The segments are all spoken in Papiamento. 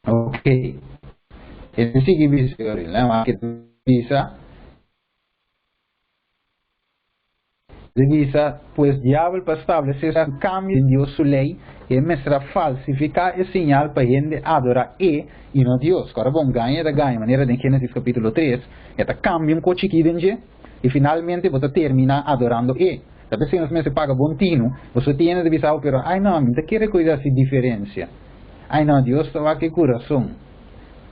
Ok. E ta sigui bisa e ora. E ta bisa. E bisa, Pues diabel pa stablesé un kambio den Dios su lei, e mester a falsifiká e señal pa hende adorá e i no Dios. Kòrda bon, gaña ta gaña, manera den Génesis kapítulo tres, e ta kambia un kos chikí den dje, i finalmente bo ta terminá adorando e. Ta p'esei nos mester paga bon tinu. Boso tin hende ta bisa bo, pero ai no, mi ta kere kuida hasi diferensia. Ai no, Dios ta wak e kurason.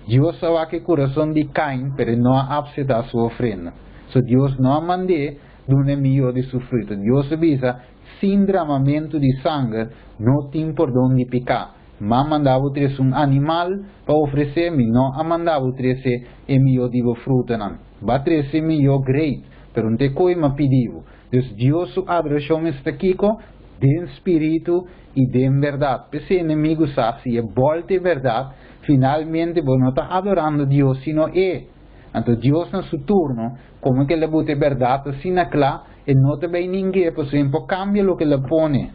Dios a wak e kurason di Kain, pero e no a apseptá su ofrenda. So Dios no a mand'é duna e mihó di su fruto. Dios a bisa, Sin dramamentu di sanger no tin pordon di piká. M'a manda bo trese un animal pa ofresé, mi no a manda bo trese e mihó di bo frutanan. B'a trese mihó great, pero n'te koe m'a pidi bo. Dus Dios su adorashon mester ta kiko? Den spiritu i den bèrdat. P'esei enemigu sa, si e bòlta e bèrdat, finalmente bo no ta adorando Dios sino e. Anto Dios na su turno, komo ku el a buta e bèrdat asina kla, e no ta bai ning'é pasobra e por kambia loke el a pone.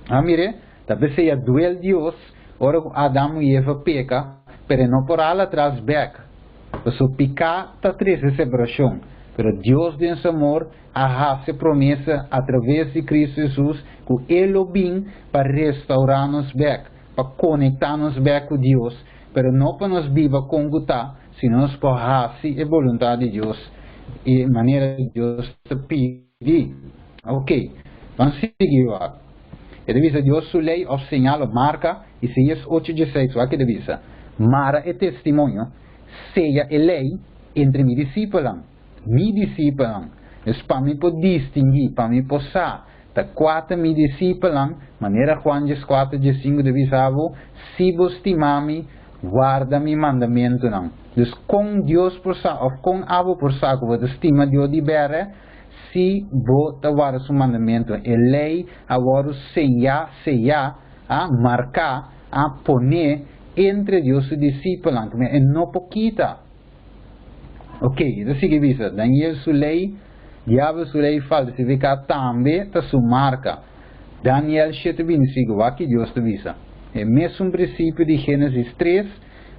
A mir'é? Ta p'esei a duel Dios ora ku Adam i Eva peka, pero e no por hala atras bèk. Pasobra piká ta trese separashon, pero Dios den su amor a hasi promesa atraves di Kristu Hesus ku e lo bin pa restourá nos bèk, pa konektá nos bèk ku Dios, pero no pa nos biba kon ku ta, sino nos por hasi e boluntat di Dios e manera Dios ta pidi. Ok, ban sigui wak. E ta bisa Dios su lei òf señal òf marka, Isaías ocho dieseis, wak e ta bisa, Mara e testimonio, seya e lei entre mi disipelnan, mi disipelnan. Dus pa mi por distinguí, pa mi por sa ta kua ta mi disipelnan, manera Juan dieskuater diesinku ta bisa bo, Si bo stima mi, warda mi mandamentunan. Dus kon Dios por sa òf kon abo por sa ku bo ta stima Dios di bèrè? Si bo ta warda su mandamentunan. E lei a wòrdu señá, seyá, a marká, a poné entre Dios su disipelnan, ku e no por kita. Ok, e ta sigui bisa, Daniel su lei, diabel su lei falsifiká tambe ta su marka. Daniel shete bintisinko, wak ki Dios ta bisa. E mesun prinsipio di Génesis tres,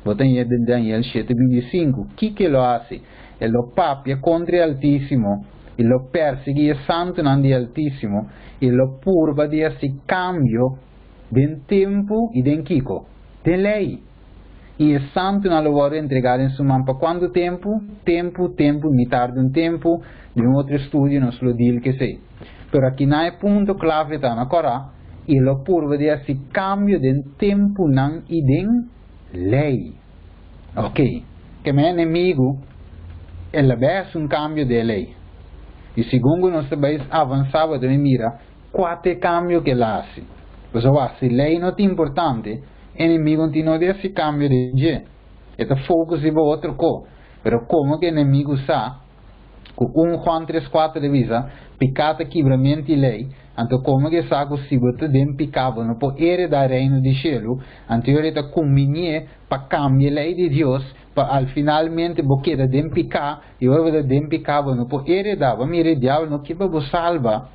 bo ta hañ'é den Daniel shete bintisinku. Kiko e lo hasi? E lo papia kontra e Altísimo, i lo pèrsiguí e santunan di e Altísimo, i lo purba di hasi kambio den tempu i den kiko? Den lei. I e santunan lo wòrdu entregá den su man pa kuantu tempu? Tempu, tempu, mitar di un tempu. Den un otro estudio nos lo dil ku esei. Pero akinan e punto klave ta na kòrá, i lo purba di hasi kambio den tempunan i den lei. Ok, ke mi enemigu el a bai hasi un kambio den e lei. I segun ku nos ta bai avansá bo ta bai mira kua ta e kambio ku el a hasi. Pasobra wak, si lei no ta importante, enemigu no tin no di hasi kambio den dje. E ta focus riba otro ko. Pero komo ku enemigu sa ku un Juan tres kuater ta bisa, Piká ta kibramento di lei, anto komo ku e sa ku si bo ta den piká bo no por heredá Reino di shelu, anto e ora e ta kumbinié pa kambia e lei di Dios pa al finalmente bo keda den piká, i ora bo ta den piká bo no por heredá. Bo a mira e diabel no ke pa bo salba.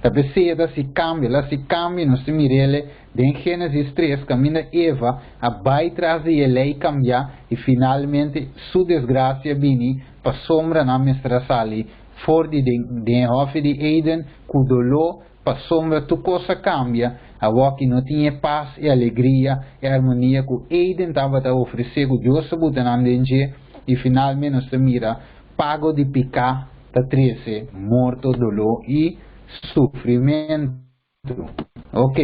Ta p'esei e ta hasi kambio, el a hasi kambio, nos ta mir'el den Génesis tres kaminda Eva a bai tras di e lei kambiá i finalmente su desgrasia bini pasobra nan mester a sali for di den den e hòfi di Eden ku doló pasobra tur kos a kambia, awor ki no tin e pas, e alegria, e armonia ku Eden tabata ofresé ku Dios a buta nan den dje i finalmente nos ta mira pago di piká ta trese morto, doló i sufrimentu. Ok,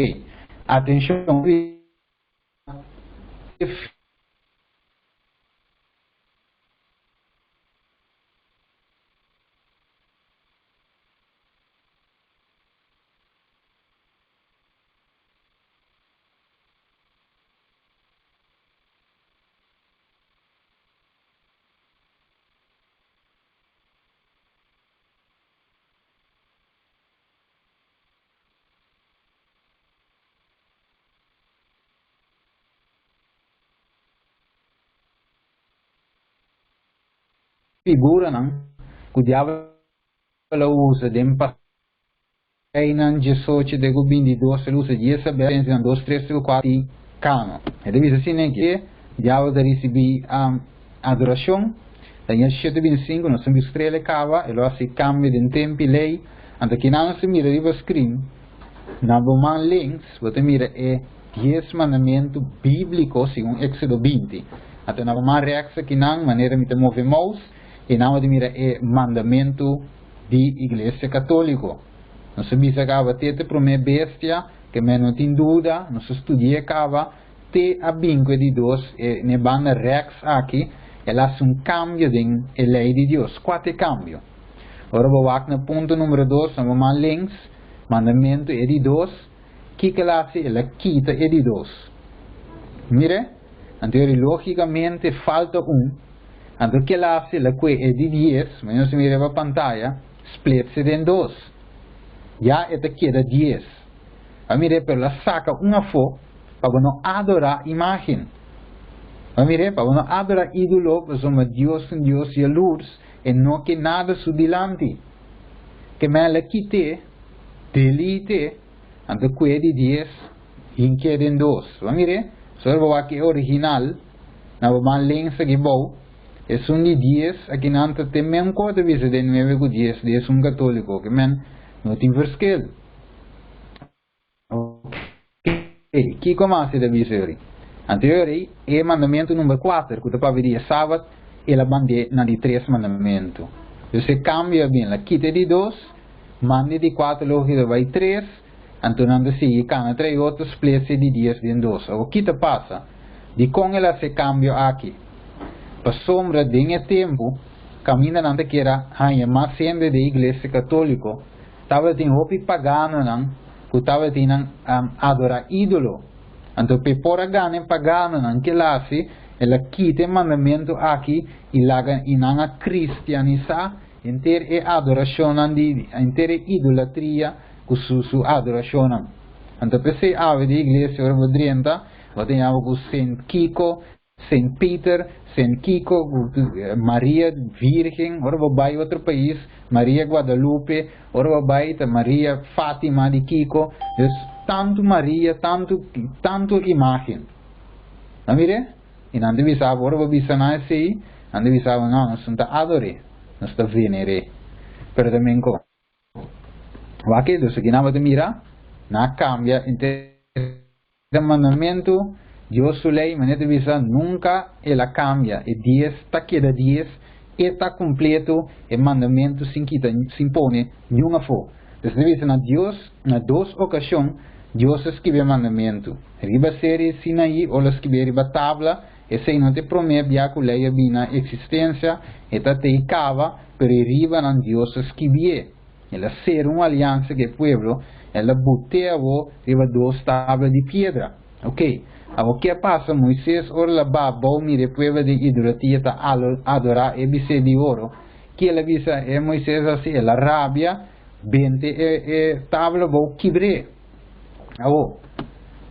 atenshon. Figuranan ku diabel a usa den pasainan diesocho te ku bintidos el usa Jezabel, Genesinan dos, tres te ku kuater i. Kano. E ta bisa asina aki, Diabel ta risibí adorashon. Daniel 7:25, nos a mustr'el e kaba, e lo hasi kambio den tempu i lei. Anto kinan nos ta mira riba skrin, na bo man links bo ta mira e dies mandamentu bíbliko segun Éksodo 20. Anto na bo man rèks akinan, manera mi ta move mouse, einan bo ta mira e mandamentu di Iglesia Katóliko. Nos a bisa kaba te te promé bestia, ke men no tin duda, nos a studi'é kaba, te a bin ku e di dos, e n'e banda rèks aki, el a hasi un kambio den e lei di Dios. Kua ta e kambio? Ora bo wak na punto numero dos, na bo man links, mandamentu e di dos, kiko el a hasi? El a kita e di dos. Mire? Anto yori lógikamente falta un, anto ke el a hasi? El a kue e di dies, manera nos ta mira riba pantaya, splitse den dos. Ya e ta keda dies. A mir'é, pero el a saka un afó pa bo no adorá imágen. A mir'é, pa bo no adorá ídolo, pasobra Dios ta un Dios yalurs, e no ke nada su dilanti. Ke men el a kit'é, delit'é, anto kue di dies hink'é den dos. Bo a mir'é? Solo bo wak e original, na bo ban lensa aki bou, esun di dies akinan ta te men ku ta bisa den nuebe ku dies di esun katóliko, ke men no tin verschil. Ok, kiko mas e ta bisa yori? Anto yori, e mandamentu number kuater ku ta papia di e Sabat, el a band'é na di tres mandamentu. Dus e kambio a bin, el a kita e di dos, manda e di kuater logo ta bai tres, anto nan ta sigui kana trae otro splits e di dies den dos. Awor ki ta pasa? Dikon el a hasi e kambio aki? Pasobra den e tempu kaminda nan ta kier a haña mas hende den Iglesia Katóliko, Tabatin hopi paganonan ku tabatin nan adorá ídolo. Anto p'e por a gana e paganonan, ke el a hasi? El a kita e mandamentu aki i laga i nan a kristianisá henter e adorashonnan di henter e idolatria ku su su adorashonnan. Anto p'esei awe di iglesia ora bo drenta, bo ta yama ku Sint Kiko, Saint Peter, Saint Kiko, Maria Virgen, ora bo bai otro pais, Maria Guadalupe, ora bo bai ta Maria Fatima di Kiko, dus tantu Maria, tantu, tantu imagen. A mire? I nan ta bisa bo, ora bo bisa nan esei, nan ta bisa bo, no, nos no ta ador'é, nos ta vener'é. Pero ta men ko. Wak e, dus aki nan bo ta mira, nan a kambia henter. E mandamentu, Dios su lei, manera ta bisa, nunka el a kambia. E dies ta keda dies, e ta kompleto, e mandamentu sin kita, sin pone niun afó. Pues ta bisa na Dios, na dos okashon, Dios a skibi e mandamentu. Riba seri Sinaí ora el a skibié riba tabla, esei no ta e promé bia ku lei a bini na eksistensia, e ta tei kaba, pero e riba nan Dios a skibié. El a sera un aliansa ku e pueblo, el a bot'é awor riba dos tabla di piedra. Ok, awor ke a pasa? Moises ora el a baha abou mira e pueblo den idolatria ta adorá e bisé di oro. Ke el a bisa e Moises hasi? El a rabia, bente e e tabla abou, kibr'é. Awor,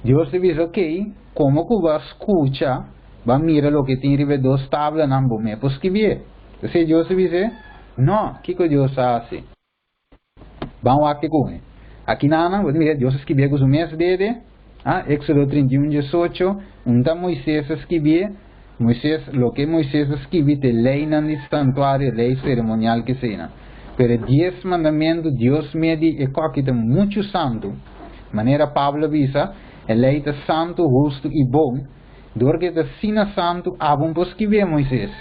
Dios ta bisa, Ok, komo ku bo a skucha, bo a mira loke tin riba e dos tablanan, bo me por skibié. P'esei Dios a bis'é, No, kiko Dios a hasi? Ban wak te ku mi. Aki nan, bo ta mira Dios a skibié ku su mes dede. Ah, Éksodo 31, 18, un ta Moisés a skibié. Moisés, loke Moisés a skibi ta e leinan di santuario, lei seremonial keseinan. Pero e dies mandamentu, Dios mes di e koki ta muchu santu. Manera Pablo a bisa, e lei ta santu, hustu i bon. Dor ku e ta asina santu, abo no por skibié, Moisés.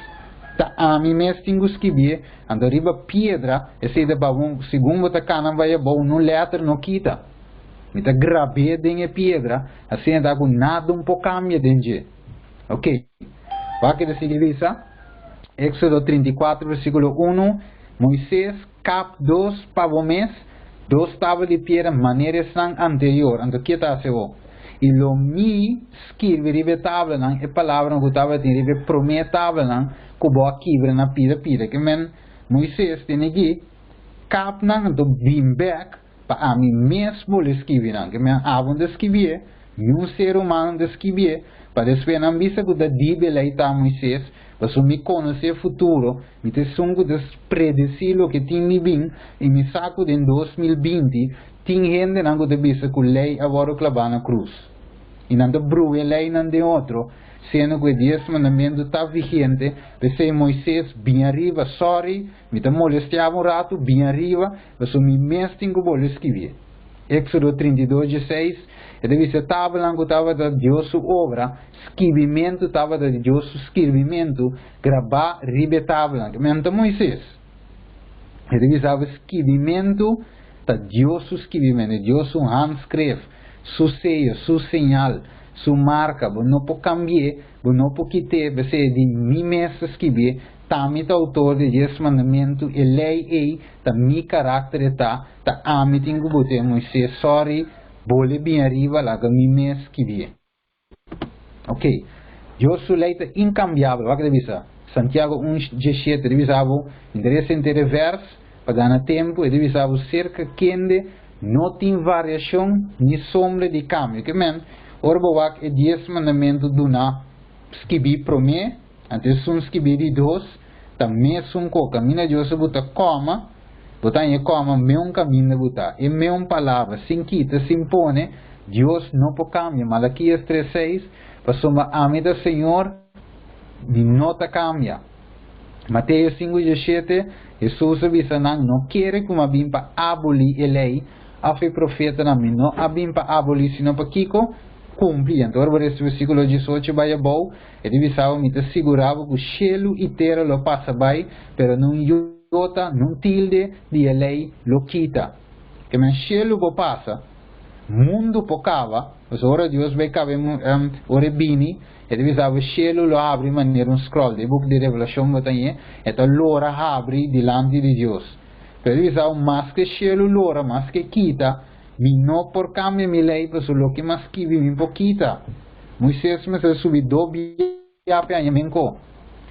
Ta ami mes tin ku skibié, anto riba piedra, esei ta pa bo, segun bo ta kana bai abou, no lèter no kita. Mi ta grab'é den e piedra, asina ta ku nada un por kambia den dje. Ok. Wak e ta sigui bisa, Éksodo 34, versíkulo 1, Moisés kap dos pa bo mes, dos tabla di piedra manera esnan anterior. Anto ke ta hasi bo? I lo mi skirbi riba e tablanan e palabranan ku tabatin riba e promé tablanan ku bo a kibra na pida pida. Ke men Moisés tene ki kap nan anto bin bèk pa ami mes bolbe skibi nan. Ke men abo no ta skibié, niun ser humano no ta skibié, pa despues nan bisa ku ta dibi e lei ta Moisés, pasobra mi konosé futuro, mi ta esun ku ta predesí loke tin di bin, i mi sa ku den 2020 tin hendenan ku ta bisa ku lei a wòrdu klabá na krus. I nan ta brua e leinan den otro, siendo ku e Dies Mandamentu ta vigente. P'esei Moises bin ariba, Sòri, mi ta molestiá bo un ratu, bin ariba, pasobra mi mes tin ku bolbe skibié. Éksodo 32, 16, E ta bisa e tablanan ku tabata Dios su obra, skibimentu tabata di Dios su skirbimentu, grabá riba e tablanan. Ke men ta Moises. E ta bisa bo skibimentu ta Dios su skibimentu, Dios su handskrif, su seyo, su señal, su marka. Bo no por kambi'é, bo no por kit'é, p'esei di mi mes ta skibié, ta mi ta outor di Dies Mandamentu, e lei ei ta mi karakter e ta, ta ami tin ku bot'é. Moisés, sòri, bole bin ariba, laga mi mes skibié. Ok. Dios su lei ta inkambiabel. Wak ta bisa? Santiago un, 17 ta bisa bo, interesa henter e vers pa gana tempu, e ta bisa bo serka kende no tin variashon ni sombra di kambio. Ke men, ora bo wak e Dies Mandamentu duna skibí promé, anto esun skibí di dos, ta mesun ko. Kaminda Dios a buta kòma, bo ta haña e kòma meun kaminda bo ta. E meun palabra, sin kita, sin pone, Dios no por kambia. Malakias tres seis, Pasobra ami ta Señor, mi no ta kambia. Mateo sinku dieshete, Hesus a bisa nan, No kere ku mi a bin pa abolí e lei òf e profetanan, mi no a bin pa abolí, sino pa kiko? Kumpli. Anto ora bo lesa versíkulo 18 bai abou, e ta bisa bo, Mi ta sigurá bo ku shelu i tera lo pasa bai, pero nun yota, nun tilde di e lei lo kita. Ke men shelu por pasa, mundu por kaba, pasobra ora Dios bai kaba e ora e bini, e ta bisa bo shelu lo habri manera un scroll. Den e buki di Revelashon bo ta hañ'é, e ta lora habri dilanti di Dios. Pero e ta bisa bo, maske shelu lora, maske kita, mi no por kambia mi lei, pasobra loke mi a skibi mi por kita. Moises mester subi do bia p'e haña menko.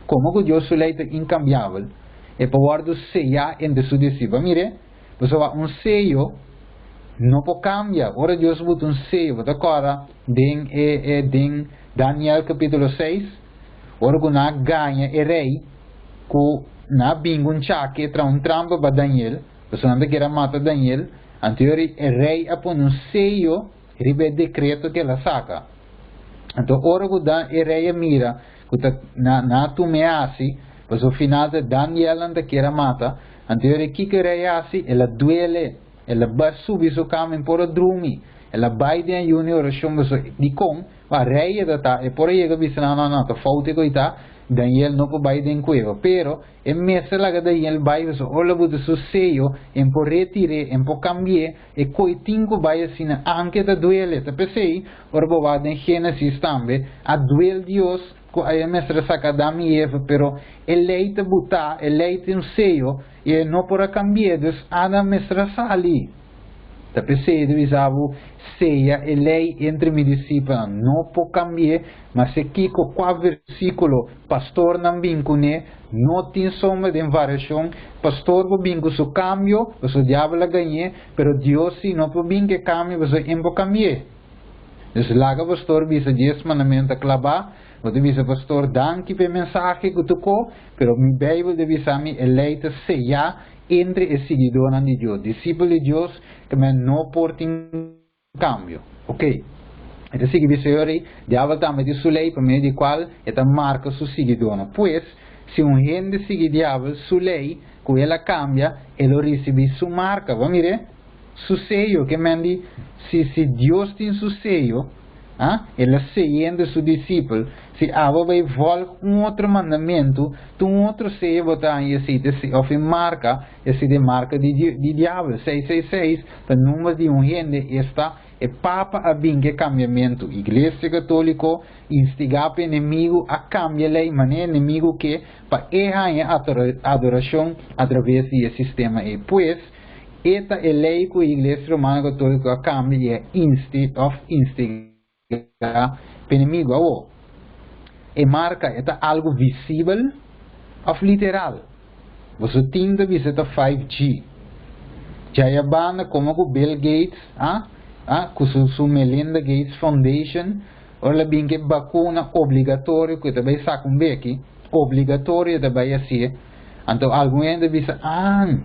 Komo ku Dios su lei ta inkambiabel, e por wòrdu seyá entre su disipelnan. Mire, pasobra un seyo no por kambia. Ora Dios buta un seyo, bo ta kòrda den e e den Daniel kapítulo seis, ora ku nan a gaña e rei ku nan a bin ku un chake traha un trampa pa Daniel, pasobra nan ta kere a mata Daniel, anto e rei a pone un seyo riba e dekreto ku el a saka. Anto ora ku Dan e rei a mira ku ta na na tum'é hasi, pasobra final ta Danielnan ta kier a mata, anto e rei kiko e rei hasi? El a duele, el a bai subi su kama, e por a drumi, el a bai den ayuno i orashon, pasobra dikon? Ba rei e ta ta, e por a yega bisa nan, no, no, ta fout e ku ta, Daniel no por bai den kueba. Pero, e mester laga Daniel bai, pasobra ora el a buta su seyo, en por retir'é, en por kambi'é, E koe tin ku bai asina anke ta duele. Ta p'esei, ora bo wak den Génesis tambe, a duel Dios ku a e mester a saka Adam i Eva, pero e lei ta butá, e lei tin un seyo, i e no por a kambi'é, dus Adam mester a sali. Ta p'esei e ta bisa bo, Seya e lei entre mi disipelnan, no por kambi'é, ma se kiko kua versíkulo pastornan bin kuné, No tin sombra den variashon, pastor por bin ku su kambio, pasobra diabel a gañ'é, pero Dios si no por bin ku e kambio pasobra en por kambi'é. Dus laga pastor bisa dies mandamentu ta klabá, bo ta bisa pastor danki pa e mensahe ku tokó, pero mi Beibel ta bisa mi e lei ta seyá entre e siguidónan di Dios, disipel di Dios, ku men no por tin kambio. Ok. E ta sigui bisa yori, Diabel tambe tin su lei pa medio di kual e ta marka su siguidónan. Pues, si un hende sigui Diabel su lei ku el a kambia, e lo risibí su marka. Bo a mir'é? Su seyo. Ke men di, si, si Dios tin su seyo, ah, el a sey'é entre su disipel. Si abo bai vòlg un otro mandamentu, ta un otro seyo bo ta haña esei ta e, òf e marka, Esei ta e marka di di diabel. Seis seis seis ta number di un hende, esta e papa a bin ku e kambiamentu. Iglesia Katoliko instigá pa enemigu a kambia lei manera enemigu ke pa e haña adorashon atraves di e sistema ei. Pues, e ta e lei ku e Iglesia Romano Katoliko a kambia i a insti òf instigá pa enemigu. Awor, e marka e ta algu visibel òf literal? Boso tin ta bisa ta 5G. Djaya banda komo ku Bill Gates a a ku su su Melinda Gates Foundation ora la bin ku e bakuna obligatorio ku e ta bai saka un beki obligatorio e ta bai hasié anto algun hende a bisa aan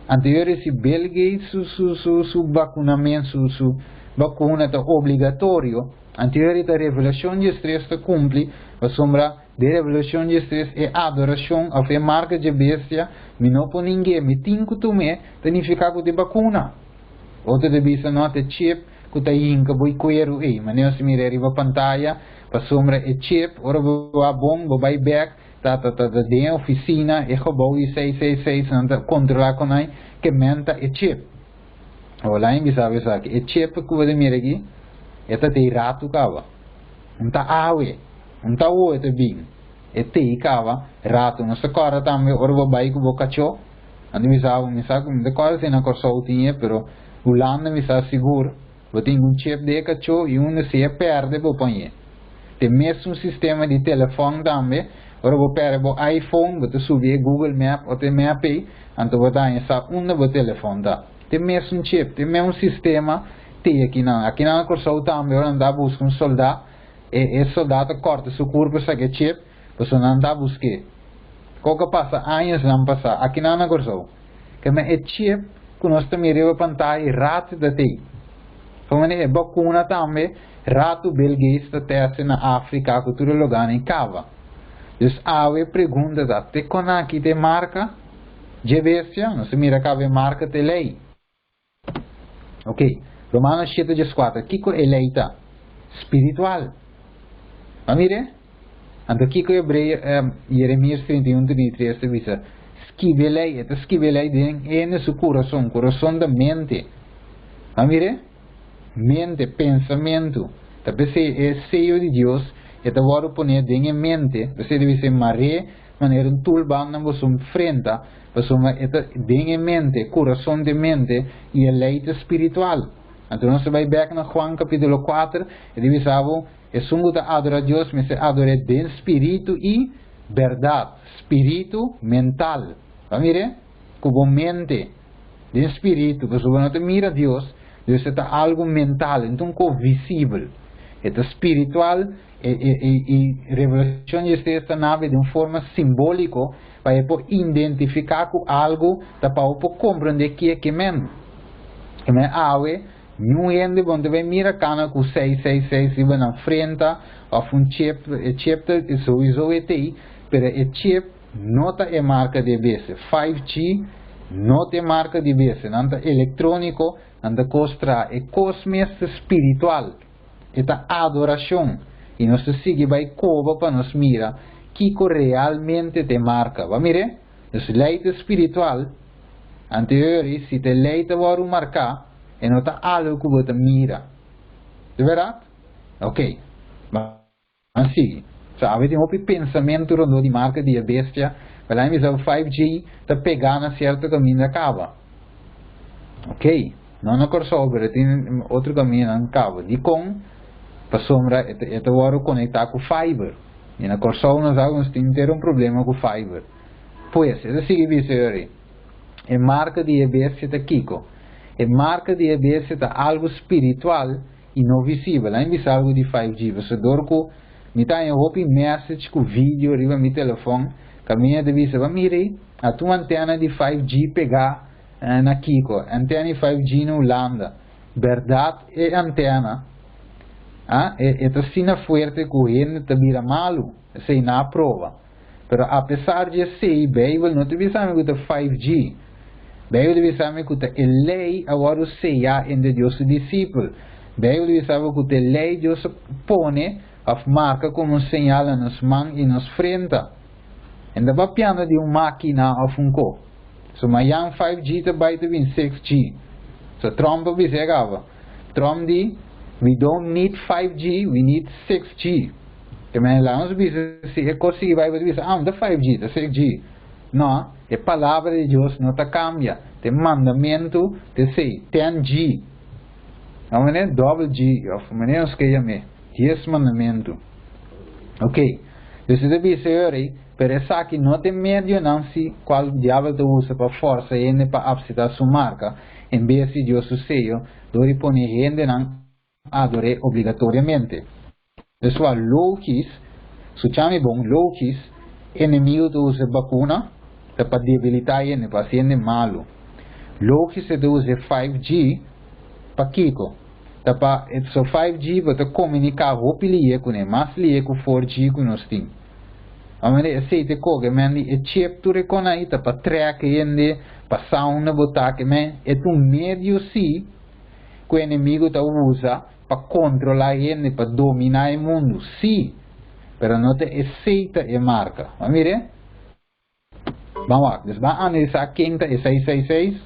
anto yo resi Bill Gates su su su su bakunament su su bakuna ta obligatorio. Anto e Revelashon 13 ta kumpli, pasobra den Revelashon 13 e adorashon òf e marka di bestia, mi no por ning'é, mi tin ku tum'é, ta nifiká ku ta vakuna. Otro ta bisa no, ta chip ku ta hinka bo kueru ei, manera si mira riba pantaya, pasobra e chip, ora bo bon, bo bai bèk, ta ta ta ta den ofisina, e gebouw di 666, nan ta kontrolá ku nan, ke men ta e chip. Olá em bisa esaki, e chip ku bo mira aki, e ta te ratu kaba. No ta awe, no ta awe ta bin. E te kaba ratu. Nos ta kòrda tambe ora bo bai ku bo kachó. Ando bisa, mi sa ku mi ta kòrda si na Kòrsou tin e, pero Hulanda mi sa sigur, bo tin un chip di kachó i un si e pèrdè bo pone. Tin mesun sistema di telefòn tambe, ora bo pèrdè bo iPhone, bo ta subi Google Map òf e map ei, anto bo ta sa unda bo telefòn ta. Tin mesun chip, tin mesun sistema tin aki nan. Aki na Kòrsou tambe, ora nan ta buska un sòldá, e sòldá ta kòrta su kurpa saka chip, pasobra nan ta busk'é. Kiko pasa añanan pasá, aki na Kòrsou. Ke men e chip ku nos ta mira riba pantaya ratu ta tei. Komo e vakuna tambe, ratu Bill Gates ta test na Afrika ku tur lugá nan kaba. Dus awe pregunta ta, te kon aki te marka? Dje bestia, nos mira kaba marka te lei. Ok, Romanos 7, 4. Kiko e lei ta? Spiritual. Ma mira, anto kiko Hebreo, Jeremias 31, 33 ta bisa, skibi lei, e ta skibi lei den hende su kurason, kurason ta mente. Ma mira, mente, pensamentu. Ta p'esei e seyo di Dios, e ta wòrdu poné den mente, p'esei debe ser mar'é, manera un tulband na boso frenta, pasobra e ta den mente, kurason di mente, i e lei ta spiritual. Anto nos ta bai bèk na Juan kapítulo 4, e ta bisa, esun ku ta adorá Dios, mester ador'é den spiritu i bèrdat, spiritu mental. Ba mira, ku bo mente, den spiritu, pasobra no ta mira Dios, Dios ta algu mental, anto ko visibel. E ta spiritual i Revelashon 13 ta nabe di un forma simbóliko pa por identifiká ku algu, ta pa por komprondé kiko ke men. Ke men awe, niun hende bon ta mira kana ku 666 riba nan frenta òf un chip, e chip ta sowieso e tei, pero e chip no ta e marka di bestia. 5G no ta marka di bestia, nan ta elektróniko, nan ta kos tra e kos mes spiritual. E ta adorashon. I nos ta sigui bai koba pa nos mira kiko realmente ta marka. Ba mira? Dus lei spiritual, anterior, si te lei ta wòrdu marká, e no ta algu ku bo ta mira. Di bèrdat? Ok. Asina, sabe, tin hopi pensamentu rondó di marka di bestia, ma la bisa 5G ta pegá na sierto kaminda kaba. Ok. No na Kòrsou, pero tin otro kaminda nan kaba. Di kon pasobra e ta wòrdu konektá ku fiber. I na Kòrsou nos nos tin un problema ku fiber. Pues, e ta sigui bisa e marka di bestia ta kiko. E marka di bestia ta algu spiritual i no visibel. Ei bisa algu di 5G. Bo dor ku mi ta hopi message ku video riba mi telefòn, kaminda ta bisa, ba mira, a tu antena di 5G pegá na kiko, antena di 5G na Hulanda. Bèrdat e antena, ah, e ta asina fuerte ku hende ta bira malu, esei nan a proba. Pero apesar di esei, Bijbel no ta bisa ku ta 5G. Bijbel ta bisa ku ta e lei a wòrdu seyá entre Dios su disipel. Bijbel ta bisa ku ta e lei Dios pone òf marka komo un señal na nos man i nos frenta. E ta papiando di un mákina òf un ko. So mañan 5G ta bai ta bin 6G. So Trump a bisa kaba. Trump di, "We don't need 5G, we need 6G." Ke men la nos bisa si e kos sigui bai bisa, ah, ta 5G, ta 6G. No, e palabra di Dios no ta kambia. Ta mandamentu ta 6, 10G. No, manera double G, òf manera nos ke yam'é, 10 mandamentu. Ok. Dus e bisa pero esaki no ta medio nan si kual diabel ta usa pa forsa hende pa aseptá su marka, en bes di Dios su seyo, dor di pone hende nan ador'é obligatoriamente. Dus wa logisch, skucha mi bon, logisch, enemigu ta usa vakuna pa debilitá hende, pa hasi hende malu. Logisch ta usa 5G pa kiko. Ta pa so 5G bo ta komuniká hopi lihe kuné, mas lihe ku 4G ku nos tin. Amene esei te koke men di e chip tur e kon ai ta pa track hende, pa sa unda bo ta ke men e ta un medio si ku enemigo ta usa pa kontrolá hende, pa dominá e mundu si, pero no ta esei ta e marka. Bo a mira? Ban wak. Dus ban analisá ken ta e 666.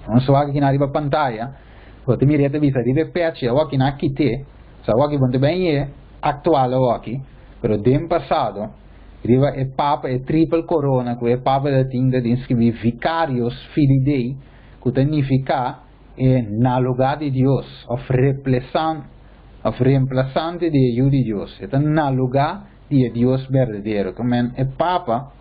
Nos wak aki na riba pantaya, bo ta mira e ta bisa riba e pechi awor aki nan a kit'é, so awor aki bo no ta ben e aktual awor aki, pero den pasado riba e papa e tripel korona ku e papa ta tin ta tin skibí Vicarius Filii Dei ku ta nifiká e na lugá di Dios òf replesan òf remplasante di e Yu di Dios, e ta na lugá di e Dios berdadero. Tomen e Papa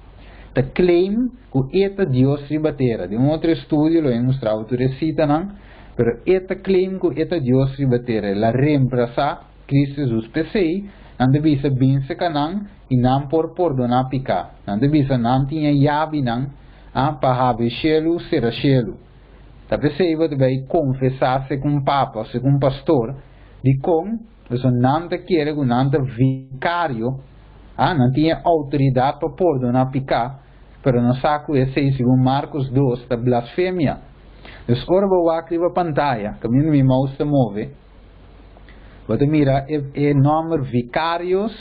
ta claim ku e ta Dios riba tera. Den un otro estudio lo e mustra bo tur e sitanan, pero e ta claim ku e ta Dios riba tera. El a reemplasa Cristo Jesus. P'esei, nan ta bisa binse ka nan i nan por pordoná piká. Nan ta bisa nan tin e yabinan pa habri shelu, sera shelu. Ta p'esei bo ta bai konfesá segun Papa o segun pastor dikon. Pasobra nan ta kere ku nan ta vikario, a nan tin e outoridat pa pordoná piká, pero nos sa ku esei, segun Markos 2, ta blasfemia. Dus ora bo wak riba pantaya, kaminda mi mouse ta move, bo ta mira e e nòmber Vicarios,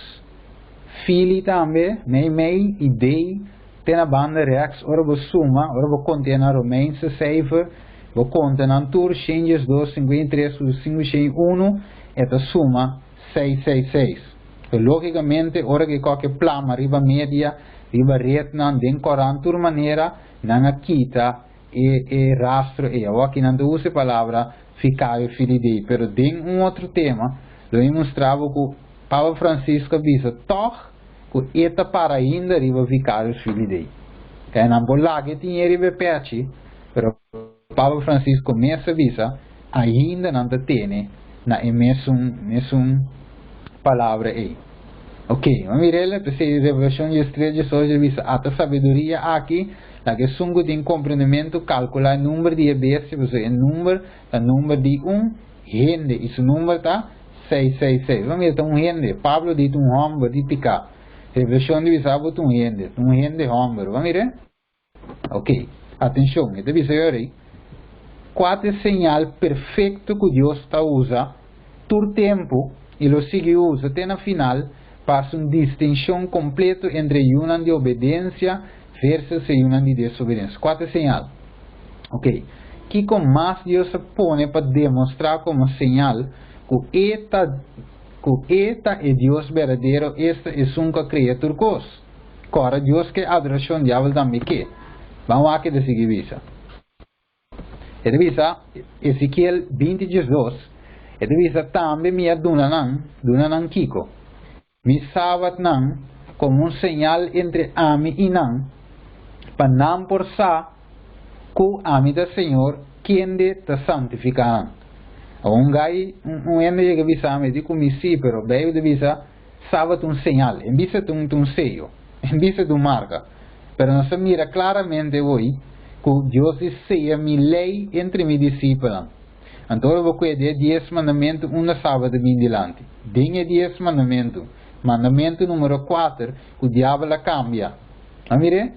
Fili tambe, meimei, i Dei, te na banda rèks. Ora bo suma, ora bo konta na Romeinse seifer, bo konta nan tur, shen diesdos, 53 ku 501, e ta suma 666. Pero lógikamente, ora ku e koke plama riba media, riba retnan, den korant, tur manera, nan a kita e e rastro ei. Awor aki nan ta usa e palabra Vicario Filii Dei, pero den un otro tema lo mi mustra bo ku Papa Francisco a bisa tòg ku e ta para ainda riba Vicarius Filii Dei. Kaya nan por laga e tin e riba e pechi, pero Papa Francisco mes a bisa ainda nan ta tene na e mesun mesun palabra ei. Ok, ma mira el, p'esei Revelacion 13 18 a bisa, Ata sabiduria aki, laga esun ku tin komprendementu kalkulá e number di e bestia, pasobra e number ta number di un hende, i su number ta 666. Bo mira, ta un hende. Pablo di ta un hòmber di piká. Revelacion di bisa bo ta un hende, ta un hende hòmber. Bo mira? Ok, atenshon, e ta bisa yori, Kua ta e señal perfekto ku Dios ta usa tur tempu i lo sigui usa te na final pa hasi un distinshon kompleto entre e yunan di obedensia versus e yunan di desobedensia? Kua ta e señal? Ok, kiko mas Dios a pone pa demostrá komo señal ku e ta ku e ta e Dios berdadero, esta esun ku a krea tur kos? Kòrda Dios ke adorashon, diabel tambe ke. Ban wak e ta sigui bisa. E ta bisa, Ezekiel 20 diesdos, e ta bisa, Tambe mi a duna nan, duna nan kiko? Mi sabatnan komo un señal entre ami i nan, pa nan por sa ku ami ta Señor kende ta santifiká nan. Awor un gai, un hende yega bisa mi, di ku mi sí, pero Beibel ta bisa, Sabat un señal, en bista ta un ta un seyo, en bista ta un marka. Pero nos ta mira klaramente hoy ku Dios di seya mi lei entre mi disipelnan. Anto ora bo kue di e dies mandamentu unda sabat ta bin dilanti? Den e dies mandamentu, mandamentu numero kuater ku diabel a kambia. A mir'é?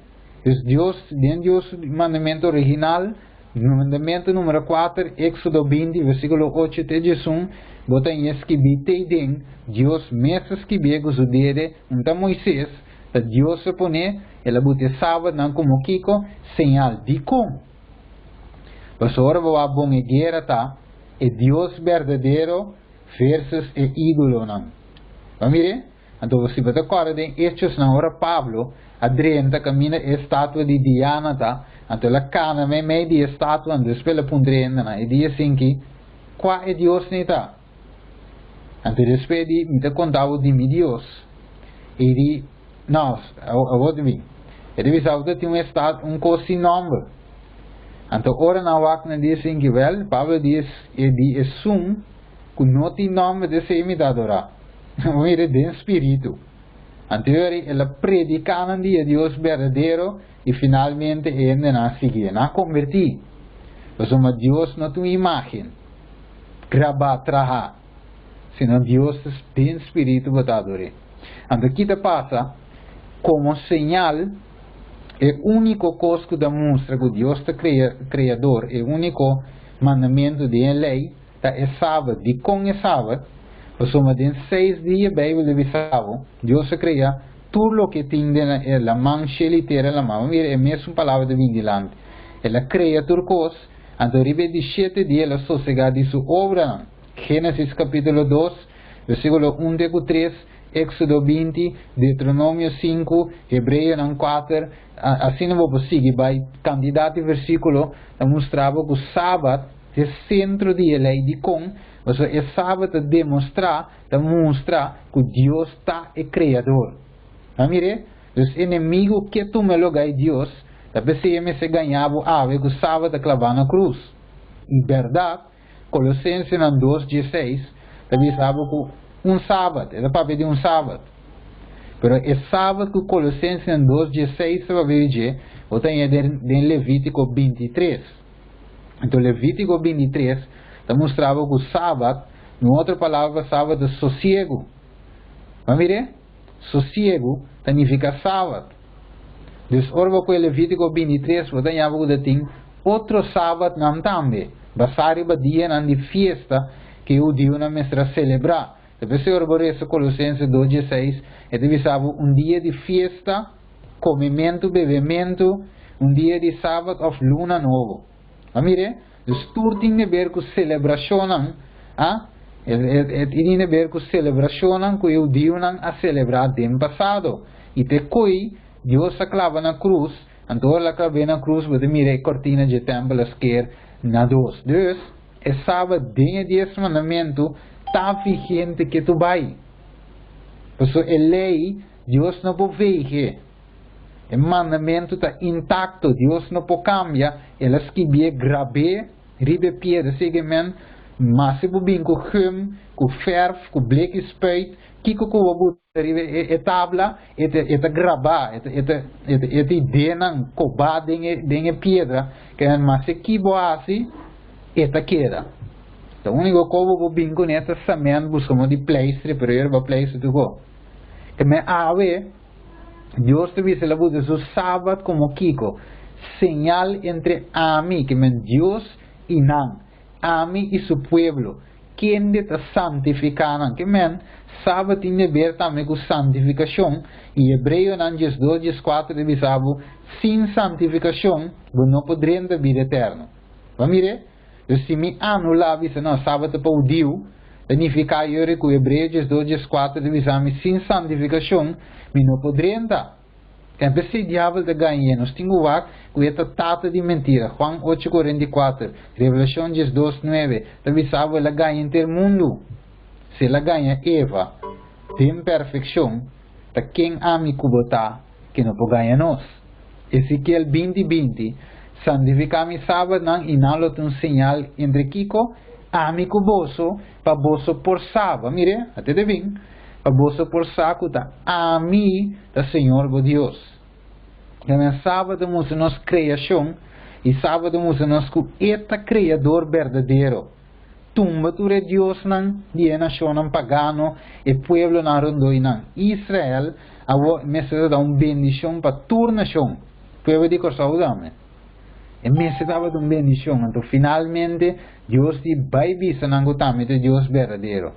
Dus Dios, den Dios su mandamentu original, Mandamentu numero 4, Éxodo 20, versíkulo 8 te 11, bo ta haña skibí te den, Dios mes a skibié ku su dede, un ta Moisés, ta Dios a pon'é, el a buta e sabatnan komo kiko? Señal. Dikon? Pasobra ora bo wak bon e guera ta e Dios berdadero versus e ídolonan. Bo a mir'é? Anto si bo ta kòrda den Hechosnan ora Pablo a drenta kaminda e estatua di Diana ta, anto el a kana meimei di e estatua, anto despues el a puntra e hendenan, e di esinki, Kua e diosnan ta? Anto despues e di, Mi ta konta bo di mi Dios. E di, No, awor ta bin. E ta bisa bo ta tin un estatua, un kos sin nòmber. Anto ora nan wak nan di esinki, wèl, Pablo di e di esun ku no tin nòmber, t'esei mi ta adorá. Mira den spiritu. Anterior el a prediká nan di e Dios berdadero i finalmente e hendenan a siguié. Nan a konvertí. Pasobra Dios no ta un imágen. grabá, trahá, sino Dios den spiritu bo ta ador'é. Anto ki ta pasa? Komo señal, e úniko kos ku ta mustra ku Dios ta Kreador, e úniko mandamentu den e lei, ta e Sabat. Dikon e Sabat? Pasobra den seis dia, Beibel ta bisa bo, Dios a krea tur loke tin den e laman, shelu i tera, laman. Bo mira, e mesun palabra ta bini dilanti. El a krea tur kos, anto riba e di shete dia el a sosegá di su obranan. Génesis kapítulo 2, versíkulo 1 te ku 3, Éksodo 20, Deuteronomio 5, Hebreonan 4, asina bo por sigui bai. Kantidat di versíkulo ta mustra bo ku Sabat ta e sentro di e lei. Dikon? Pasobra e Sabat ta demostrá, ta mustra ku Dios ta e Kreador. A mir'é? Dus enemigu ke tuma e lugá di Dios, ta p'esei e mester gañá bo awe ku Sabat ta klabá na krus. I bèrdat, Kolosensenan 2, 16 ta bisa bo ku un Sabat, e ta papia di un Sabat. Pero e Sabat ku Kolosensenan 2, 16 ta papia di dje, bo ta haña den Levítiko 23. Anto Levítiko 23 ta mustra bo ku Sabat, un otro palabra pa Sabat ta sosiegu. Bo a mir'é? Sosiegu ta nifiká Sabat. Dus ora bo kohe Levítiko 23, bo ta haña bo ku ta tin otro sabatnan tambe, basá riba dianan di fiesta ku e hudiunan mester a selebrá. Ta p'esei ora bo resa Kolosense 2 16, e ta bisa bo un dia di fiesta, komementu, bebementu, un dia di sabat òf luna nobo. A mir'é? Dus tur tin di ber ku selebrashonnan, a e tin di ber ku selebrashonnan ku e hudiunan a selebrá den pasado. I te koi Dios a klaba na krus. Anto ora el a klab'é na krus, bo ta mira e kortina dje tèmpel a sker na dos. Dus, e Sabat den e Dies Mandamentu ta vigente ketu bai. Pasobra e lei, Dios no por veig'é. E mandamentu ta intakto, Dios no por kambia, el a skibié, grab'é riba e piedra. Esei men, mase bo bin ku gum, ku fèrf, ku bleki spuit, kiko ku bo buta riba e tabla, e ta grabá, e ta ideanan kobá den e piedra, ke men mase ki bo hasi, e ta keda. Ta úniko kos bo por bin kuné ta sement, buska modo di pleistre, pero yo riba pleistre tur kos. Ke men awe, Dios ta bisa el a buta su Sabat komo kiko? Señal entre ami, ke men Dios, i nan, ami i su pueblo. Kende ta santifiká nan? Ke men, Sabat tin deber tambe ku santifikashon, i Hebreonan 12, 14 ta bisa bo, sin santifikashon bo no por drenta bida eterno. Bo a mir'é? Dus si mi anulá bisa no, Sabat ta pa hudiu, ta nifiká yori ku Hebreo 12, 14 ta bisa mi, sin santifikashon mi no por drenta. En p'esei diabel ta gañ'é. Nos tin ku wak ku e ta tata di mentira. Juan 8, 44, Revelashon 12, 9, ta bisa bo el a gaña henter mundu. Si el a gaña Eva den perfekshon, ta ken ami ku bo ta ke no por gaña nos? Ezekiel 20, 20, Santifiká mi sabatnan i nan lo ta un señal entre kiko? Ami ku boso, pa boso por sa. Bo a mir'é? Ate ta bin. Pa boso por sa ku ta ami ta Señor bo Dios. Tambe Sabat ta mustra nos kreashon i Sabat ta mustra nos ku E ta Kreador berdadero. Tumba tur e diosnan di e nashonnan pagano, e pueblonan rondó i nan. Israel awor mester ta da un bendishon pa tur nashon, pueblo di Kòrsou tambe. E mester tabata un bendishon. Anto finalmente Dios di bai bisa nan ku ta ami ta e Dios berdadero.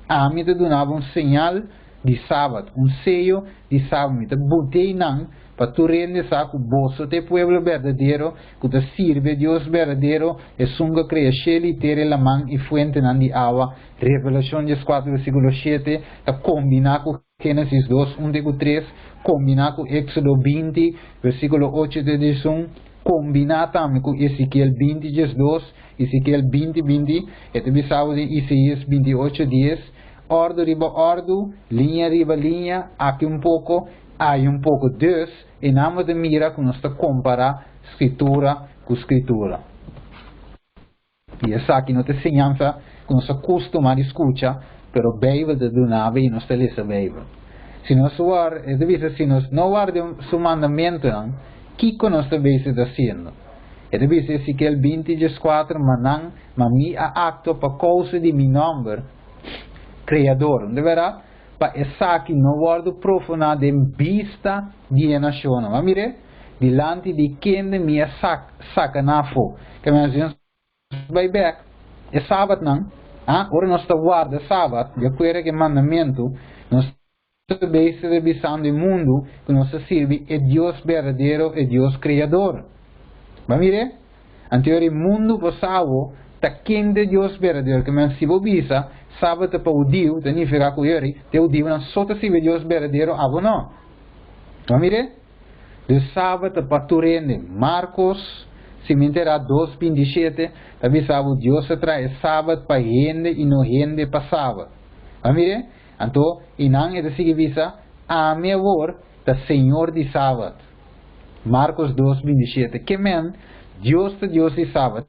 Ami ta duna bo un señal di Sabat, un seyo di Sabat. Mi ta but'ei nan pa tur hende sa ku boso ta e pueblo berdadero ku ta sirbi e Dios berdadero, esun ku a krea shelu i tera i laman i fuentenan di awa. Revelashon 14 versíkulo 7 ta kombiná ku Génesis 2, 1 te ku 3, kombiná ku Éksodo 20, versíkulo 8 te 11, kombiná tambe ku Ezekiel 20, 12, Ezekiel 20, 20, e ta bisa bo den Isaías 28, 10, Òrdu riba òrdu, liña riba liña, aki un poko, aya un poko. Dus, e nan bo ta mira ku nos ta kompará Skritura ku Skritura. I esaki no ta e siñansa ku nos a kustumá di skucha, pero Beibel ta duna bo i nos ta lesa Beibel. Si nos wòrdu, e ta bisa, si nos no wòrdu su mandamentunan, kiko nos ta besi ta hasiendo? E ta bisa Ezekiel 20, 14, ma nan, ma mi a aktua pa kousa di mi nòmber, Kreador. No ta bèrdat? Pa esaki no wòrdu profaná den bista di e nashonnan. Bo a mir'é? Dilanti di kende mi a saka nan afó. Ke men nos bai bèk e sabatnan, a ora nos ta warda sabat di akuerdo ku e mandamentu, nos ta bezig ta bisando e mundu ku nos ta sirbi e Dios berdadero, e Dios Kreador. Bo a mir'é? Anto e mundu por sa awo ta ken ta e Dios berdadero. Ke men si bo bisa sabat ta pa hudiu, ta nifiká ku yori ta e hudiunan so ta sirbi e Dios berdadero, abo no. Bo a mir'é? Dus sabat ta pa tur hende. Markos, si mi enterá 2:27, ta bisa bo Dios a traha e sabat pa hende i no hende pa sabat. Bo a mir'é? Anto, i nan e ta sigui bisa, Ami awor ta Señor di sabat. Markos 2:27. Ke men, Dios ta Dios di sabat.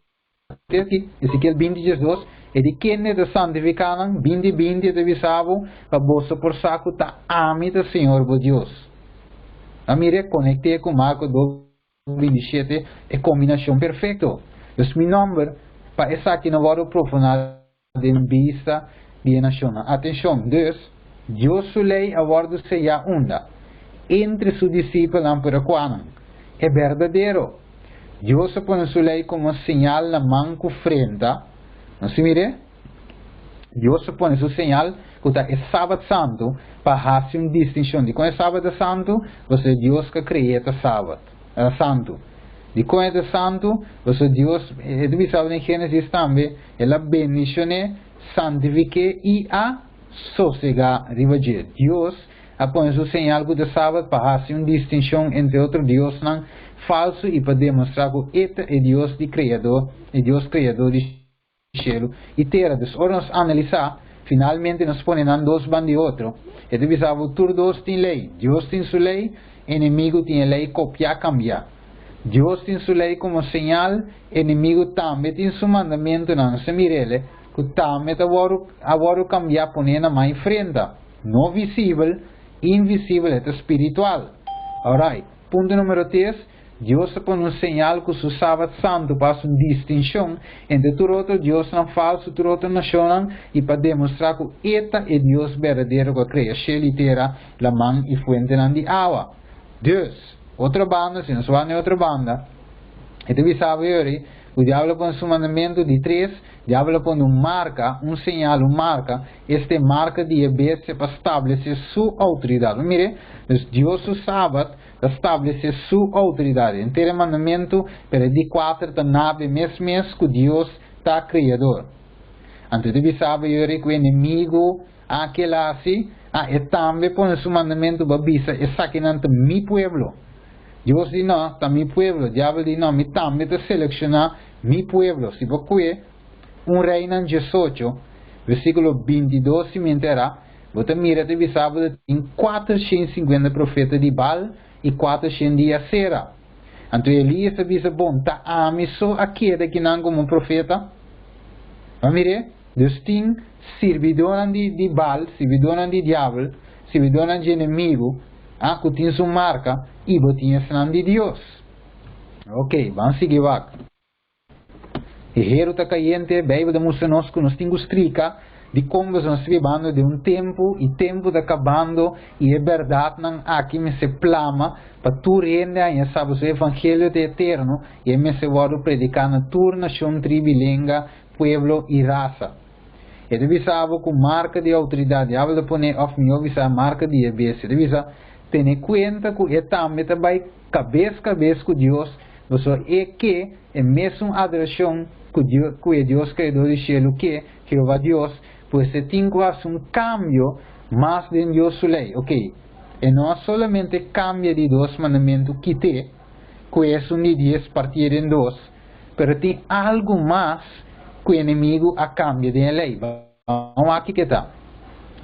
Te aki, Ezekiel 20:12, E di kende ta santifiká nan, 20:20 e ta bisa bo, pa boso por sa ku ta ami ta Señor bo Dios. A mira, konekt'é ku Marko 2:27, e kombinashon perfekto. Dus mi nòmber, pa esaki no wòrdu profaná den bista di e nashonnan. Atenshon, dus, Dios su lei a wòrdu seyá unda? Entre su disipelnan, pero kuanan? E berdadero. Dios a pone su lei komo señal na man ku frenta. Nos tin mir'é? Dios a pone su señal, ku ta e Sabat santu, pa hasi un distinshon. Dikon e Sabat ta santu? Pasobra Dios ku a kre'é ta Sabat, ta santu. Dikon e ta santu? Pasobra Dios, e ta bisa den Génesis tambe, El a bendishon'é, santifik'é i a sosegá riba dje. Dios a pone su señal ku ta Sabat pa hasi un distinshon entre otro diosnan falsu i pa demostrá ku e ta e Dios di Kreadó, e Dios Kreadó di shelu i tera. Dus ora nos analisá, finalmente nos pone nan dos ban di otro. E ta bisa bo tur dos tin lei. Dios tin su lei, enemigu tin e lei kopiá kambiá. Dios tin su lei komo señal, enemigu tambe tin su mandamentunan. Nos ta mir'el ku tambe ta wòrdu a wòrdu kambiá poné na mai frenta. No visibel, invisibel, e ta spiritual. Alright. Punto numero tres, Dios a pone un señal ku su Sabat santu pa hasi un distinshon entre tur otro diosnan falsu, tur otro nashonnan, i pa demostrá ku e ta e Dios berdadero ku a krea shel i tera, laman i fuentenan di awa. Dus, otro banda, si nos wak na e otro banda, e ta bisa bo yori ku diabel a pone su mandamentu di tres, diabel a pone un marka, un señal, un marka, esta e marka di e bestia pa stablesé su outoridat. Bo mira, dus Dios su Sabat ta stablesé su outoridat. Henter e mandamentu, pero e di kuater ta nabe mes mes ku Dios ta Kreador. Anto e ta bisa bo yori ku enemigu a kela hasi, a e tambe pone su mandamentu pa bisa esakinan ta mi pueblo. Dios di no, ta mi pueblo. Diabel di no, mi tambe ta selekshoná mi pueblo. Si bo kue 1 Reinan 18, versíkulo 22 si mi enterá, bo ta mira ta bisa bo ta tin 450 profeta di Baal i 400 di Asera. Anto Elías a bisa, Bon, ta ami so a keda kinan komo profeta? Bo a mir'é? Dus tin sirbidónan di di Baal, sirbidónan di diabel, sirbidónan dje enemigu, a ku tin su marka, i bo tin esnan di Dios. Ok, ban sigui wak. E heru ta kayente, Beibel ta mustra nos ku nos tin ku strika di kon nos ta bibando den un tempu, i tempu ta kabando, i e bèrdatnan aki mester plama pa tur hende haña sa pasobra e evangelio ta eterno i e mester wòrdu prediká na tur nashon, tribi, lenga, pueblo i rasa. E ta bisa bo ku marka di outoridat diabel ta pone òf mihó bisa marka di e bestia. E ta bisa, tene kuenta ku e tambe ta bai kabes kabes ku Dios, pasobra e ke e mesun adorashon ku Dios ku e Dios Kreador di shelu ke, Jehová Dios, pues e tin ku hasi un kambio mas den Dios su lei. Oke, e no a solamente kambia di dos mandamentu kit'é ku esun di dies partié den dos, Pero tin algu mas ku e enemigu a kambia den e lei. Ban wak kiko e ta.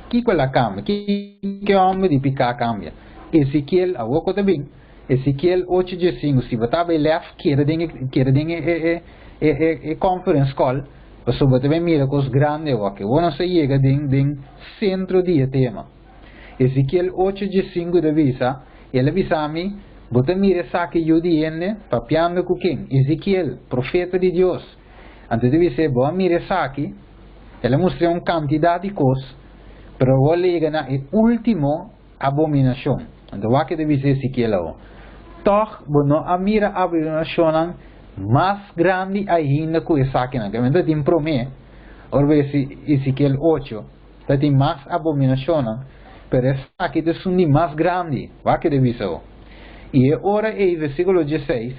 Kiko el a kambia? Kiko e hòmber di piká a kambia? Ezekiel, awor ku ta bin, Ezekiel 8:15, si bo ta bai lèf, keda den e, keda den e, e, e, e, e conference call, pasobra bo ta bai mira kos grandi awor. Awor nos a yega den, den sentro di e tema. Ezekiel 8:15 ta bisa, El a bisa mi. Bo ta mira esaki, yu di hende? Papiando ku ken? Ezekiel, profeta di Dios. Anto e ta bis'é, Bo a mira esaki? El a mustr'é un kantidat di kos, pero awor el a yega na e último abominashon. Anto wak e ta bisa Ezekiel awor, Tòg bo no a mira abominashonnan mas grandi ainda ku esakinan. Kende ta tin promé, ora bo lesa Ezekiel ocho, ta tin mas abominashonnan, pero esaki ta esun di mas grandi. Wak e ta bisa awor. I e ora ei, versíkulo dieseis,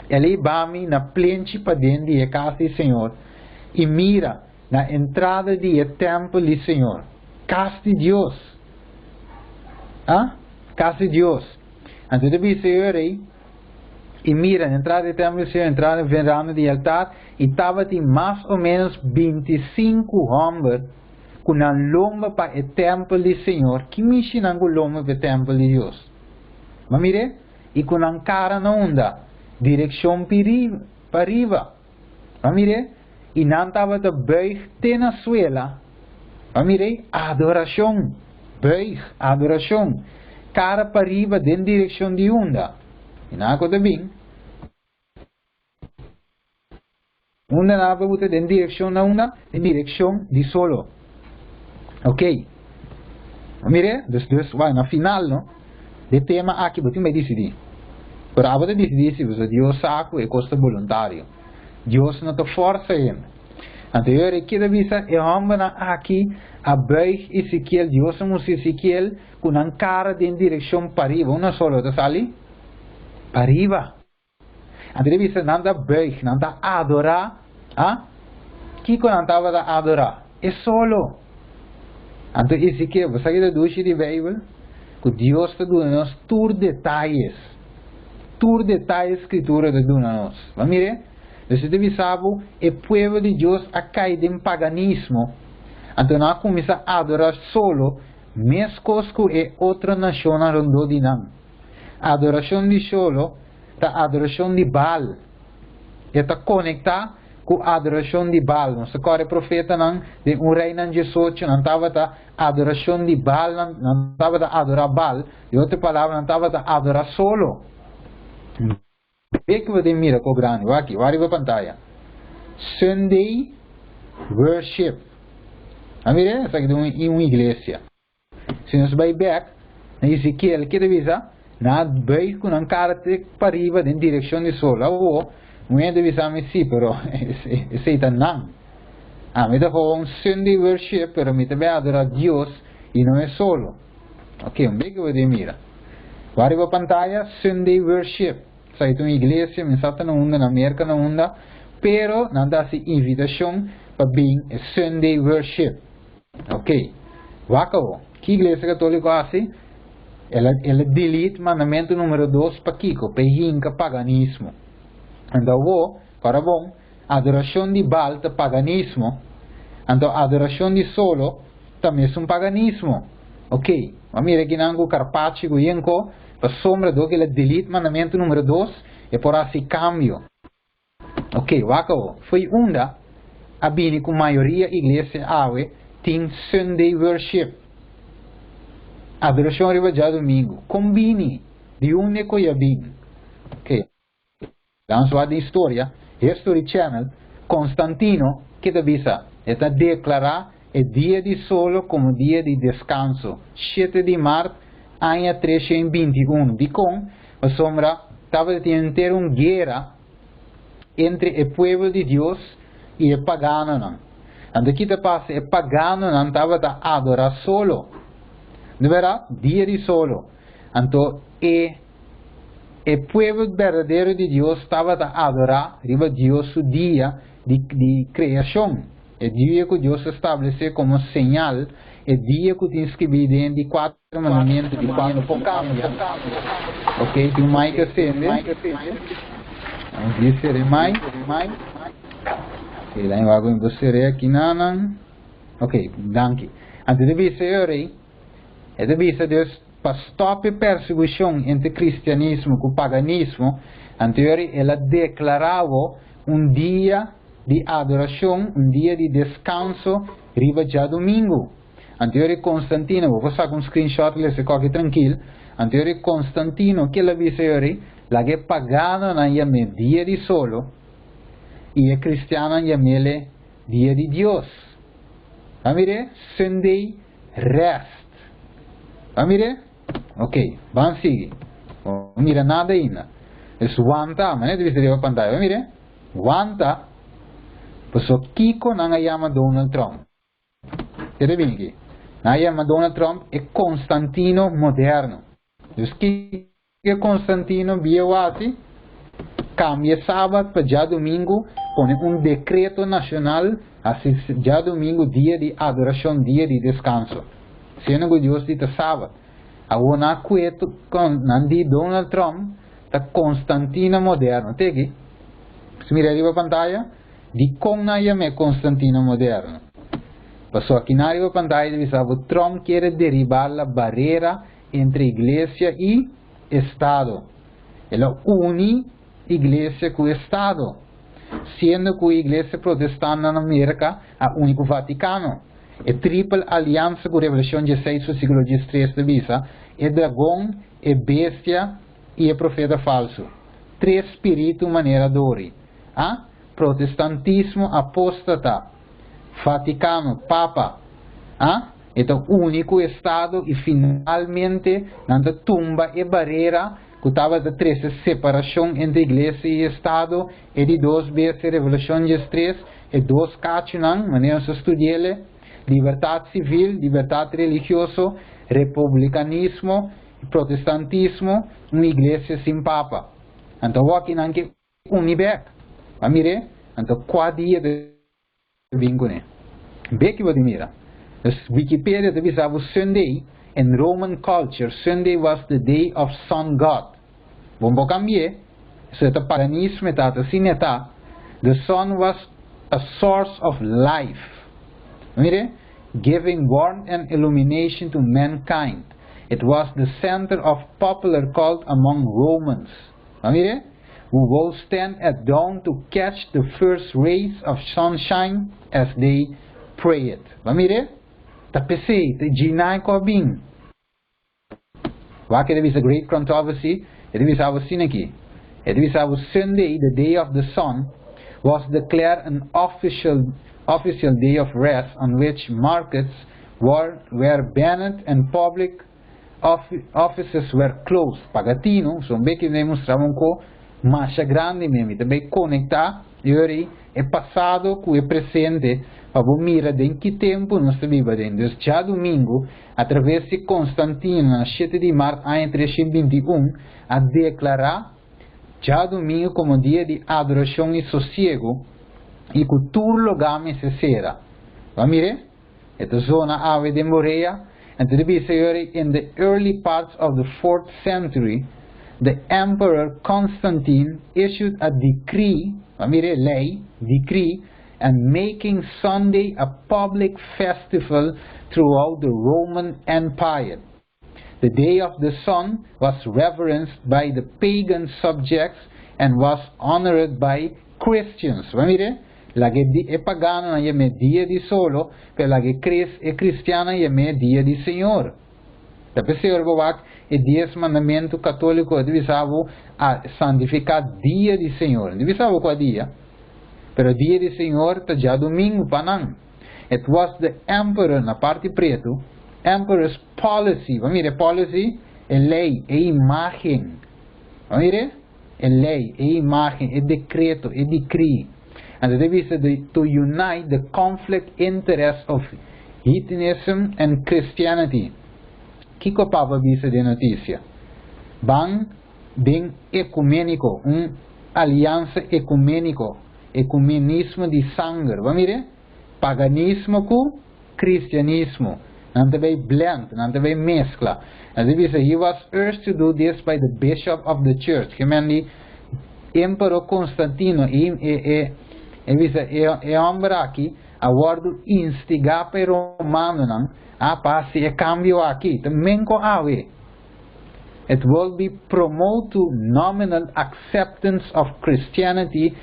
El a hiba mi na plenchi paden di e kas di Señor, i mira, na entrada di e tèmpel di Señor, kas di Dios! Ah, kas di Dios! Anto ta bisa e rei, I mira, na entrada di e tèmpel di Señor, entrada di veranda di e altar, i tabatin mas o ménos 25 hòmber ku nan lomba pa e tèmpel di Señor. Ki mishi nan ku lomba pa e tèmpel di Dios? Ma mir'é, i ku nan kara na unda? Direkshon pa riba. Ma mir'é, i nan tabata buig te na suela. Ma mir'é, adorashon! Buig, adorashon! Kara pa riba den direkshon di unda? I nan ku ta bin. Unda nan a buta den direkshon na unda? Den direkshon di solo. Ok. Ma mir'é, dus, dus, wak, na final, no, de tema aki bo tin bai disidí. Pero abo ta disidí si pasobra Dios sa ku e kos ta boluntario. Dios no ta forsa hende. Anto e ora e keda bisa e hòmbernan aki a buig Ezekiel, Dios a mustra Ezekiel ku nan kara den direkshon pariba. Unda solo ta sali? Pariba. Anto e bisa nan ta buig, nan ta adorá. A? Kiko nan tabata adorá? E solo. Anto Ezekiel, bo sa ki ta dushi di Beibel? Ku Dios ta duna nos tur detayes. Tur detaye Skritura ta duna nos. Bo a mir'é? Nos ta bisa bo, e pueblo di Dios a kai den paganismo, anto nan a kuminsá adorá solo meskos ku e otro nashonnan rondó di nan. Adorashon di solo ta adorashon di Baal. E ta konektá ku adorashon di Baal. Nos ta kòrda e profetanan den un Reinan 18, nan tabata adorashon di Baal, nan, nan tabata adorá Baal. Di otro palabra, nan tabata adorá solo. Be ku bo tin mira ko grandi, wak aki, wak riba pantaya. Sunday worship. A mira esaki den un iglesia. Si nos bai bek na Ezekiel, ke ta bisa? Nan a buig ku nan kara te pariba den direkshon di sol. Awor, un hende ta bisa mi, Sí, pero esei ta nan. Ami ta hoa un Sunday worship, pero mi ta bai adorá Dios i no e solo. Ok, un bek bo den mira. Wak riba pantaya, Sunday worship. Esaki ta un iglesia, mi sa ta na unda, na Merka na unda, pero nan ta hasi invitashon pa bin e Sunday worship. Ok. Wak awor. Ki Iglesia Katoliko a hasi? El a, el a delete mandamentu numero dos pakiko? Pa e hinka paganismo. Anto awor, ora bon, adorashon di Baal ta paganismo, anto adorashon di solo ta mesun paganismo. Ok. Bo a mira kinan ku karpachi ku yenko, pasobra dor ku el a delete mandamentu numero dos, e por hasi kambio. Ok, wak awo. Fo'i unda a bini ku mayoria iglesia awe tin Sunday worship? Adorashon riba djadumingu. Kon bini? Di unda e koe a bin? Ok, lanos wak den historia, History Channel, Constantino ke ta bisa? E ta deklará e dia di solo komo dia di deskanso, shete di mart aña 321. Dikon? Pasobra tabata tin henter un guera entre e pueblo di Dios i e paganonan. Anto ki ta pasa? E paganonan tabata adorá solo. No bèrdat? Dia di solo. Anto e e pueblo berdadero di Dios tabata adorá riba Dios su dia di di kreashon, e dia ku Dios a stablesé komo señal, e dia ku tin skibí den di kuater mandamiento di kua no por cambia. Ok, tin un mic a sende. Vamos di sere mic. Ok, dan wak bo sere aki nanan. Ok, danki. Anto ta bisa e rei, e ta bisa dus pa stop e persecucion entre cristianismo cu paganismo, anto e rei el a declara bo un dia di adoracion, un dia di descanso riba djadomingo. Anto yori Constantino, bo por saca un screenshot lesa koki trankil. Anto yori Constantino, kiko el a bisa yori? Laga e paganonan yam'é dia di solo i e kristiannan yam'é dia di Dios. Ban mir'é? Sunday rest. Ban mir'é? Ok, ban sigui. No mira nada ainda. Es wanta, manera ta bisa riba pantaya. Ban mir'é? Wanta, pasobra kiko nan a yama Donald Trump? Kere bini aki. Nan a yama Donald Trump e Constantino moderno. Dus kiko Constantino bieu hasi? Kambia e sabat pa djadumingu, pone un dekreto nashonal hasi djadumingu dia di adorashon, dia di deskanso. Siendo ku Dios di ta sabat. Awor nan a kue nan di Donald Trump ta Constantino moderno. Te aki. Si mira riba pantaya. Dikon nan yam'é Constantino moderno? Pasobra akinan riba pantaya ta bisa bo Trump kier deribá la barera entre iglesia i estado. El a uni iglesia ku estado, siendo ku iglesia protestant na Merka a uni ku Vatikano. E tripel aliansa ku Revelashon dieseis versíkulo diestres ta bisa, e dragon, e bestia i e profeta falsu. Tres spiritu manera dori. A. Protestantismo apóstata. Vatikano, Papa. A. E ta uni ku Estado i finalmente nan ta tumba e barera ku tabata trese separashon entre Iglesia i Estado, e di dos bes e Revelashon diestres, e dos kachunan, manera nos a studi'ele, libertat sivil, libertat religioso, republikanismo, protestantismo, un Iglesia sin Papa. Anto awor akinan ke uni bek. A mir'é, anto kua dia ta bin kuné? Beki bo di mira. Dus Wikipedia ta bisa bo Sunday, in Roman culture, Sunday was the day of sun god. Bo no por kambi'é, esei e ta paganismo e ta, ta asina e ta. The sun was a source of life. A mir'é, giving warmth and illumination to mankind. It was the center of popular cult among Romans. A mir'é? Who will stand at dawn to catch the first rays of sunshine as they prayed. Ba mir'é? Ta p'esei, ta djinai ku a bin. Wak e ta bisa Great Controversy, e ta bisa abo asina aki. E ta bisa abo Sunday, the day of the sun, was declared an official official day of rest on which markets were were banned and public Offices were closed. Paga tinu, so un beki mi mustra un ko masha grandi mi. Mi ta bay conecta yori e pasado cu e presente pa bo mira den ki tempo nos ta biba den. Dus djadumingu, a traves di Constantino na shete di mart aña 321 a declara djadumingu como dia di adoracion y sosiego y cu tur loga mester cera. Bo a mire? E ta zona awe den Borea, anto ta bisa yori in the early parts of the fourth century, the emperor Constantine issued a decree, bo a mira e lei, decree, and making Sunday a public festival throughout the Roman Empire. The day of the sun was reverenced by the pagan subjects and was honored by Christians. Bo a mira? Laga e di e paganonan yam'é dia di solo, pero laga e kris e kristiannan yam'é dia di Señor. Ta p'esei ora bo wak e dies mandamentu katóliko e ta bisa bo a santifiká dia di Señor. No ta bisa bo kua dia, pero dia di Señor ta djadumingu pa nan. It was the emperor na parti pretu, emperor's policy, bo mira e policy, e lei, e imagen, bo mira e lei, e imagen, e decreto, e decree. Anto ta bisa di to unite the conflict interest of heathenism and Christianity. Kiko Papa bisa den noticia? Ban den ecumenico, un alianza ecumenico, ecumenismo di sanger, bo mira? Paganismo ku cristianismo. Nan ta bay blend, nan ta bay mezcla. Nan ta bisa, he was urged to do this by the bishop of the church. Ke men di Emperor Constantino, e, e, e, e bisa, e, e homber aki a wordo instiga pa e romanonan a pa haci e cambio aki. Ta men ko awe. It will be promote to nominal acceptance of Christianity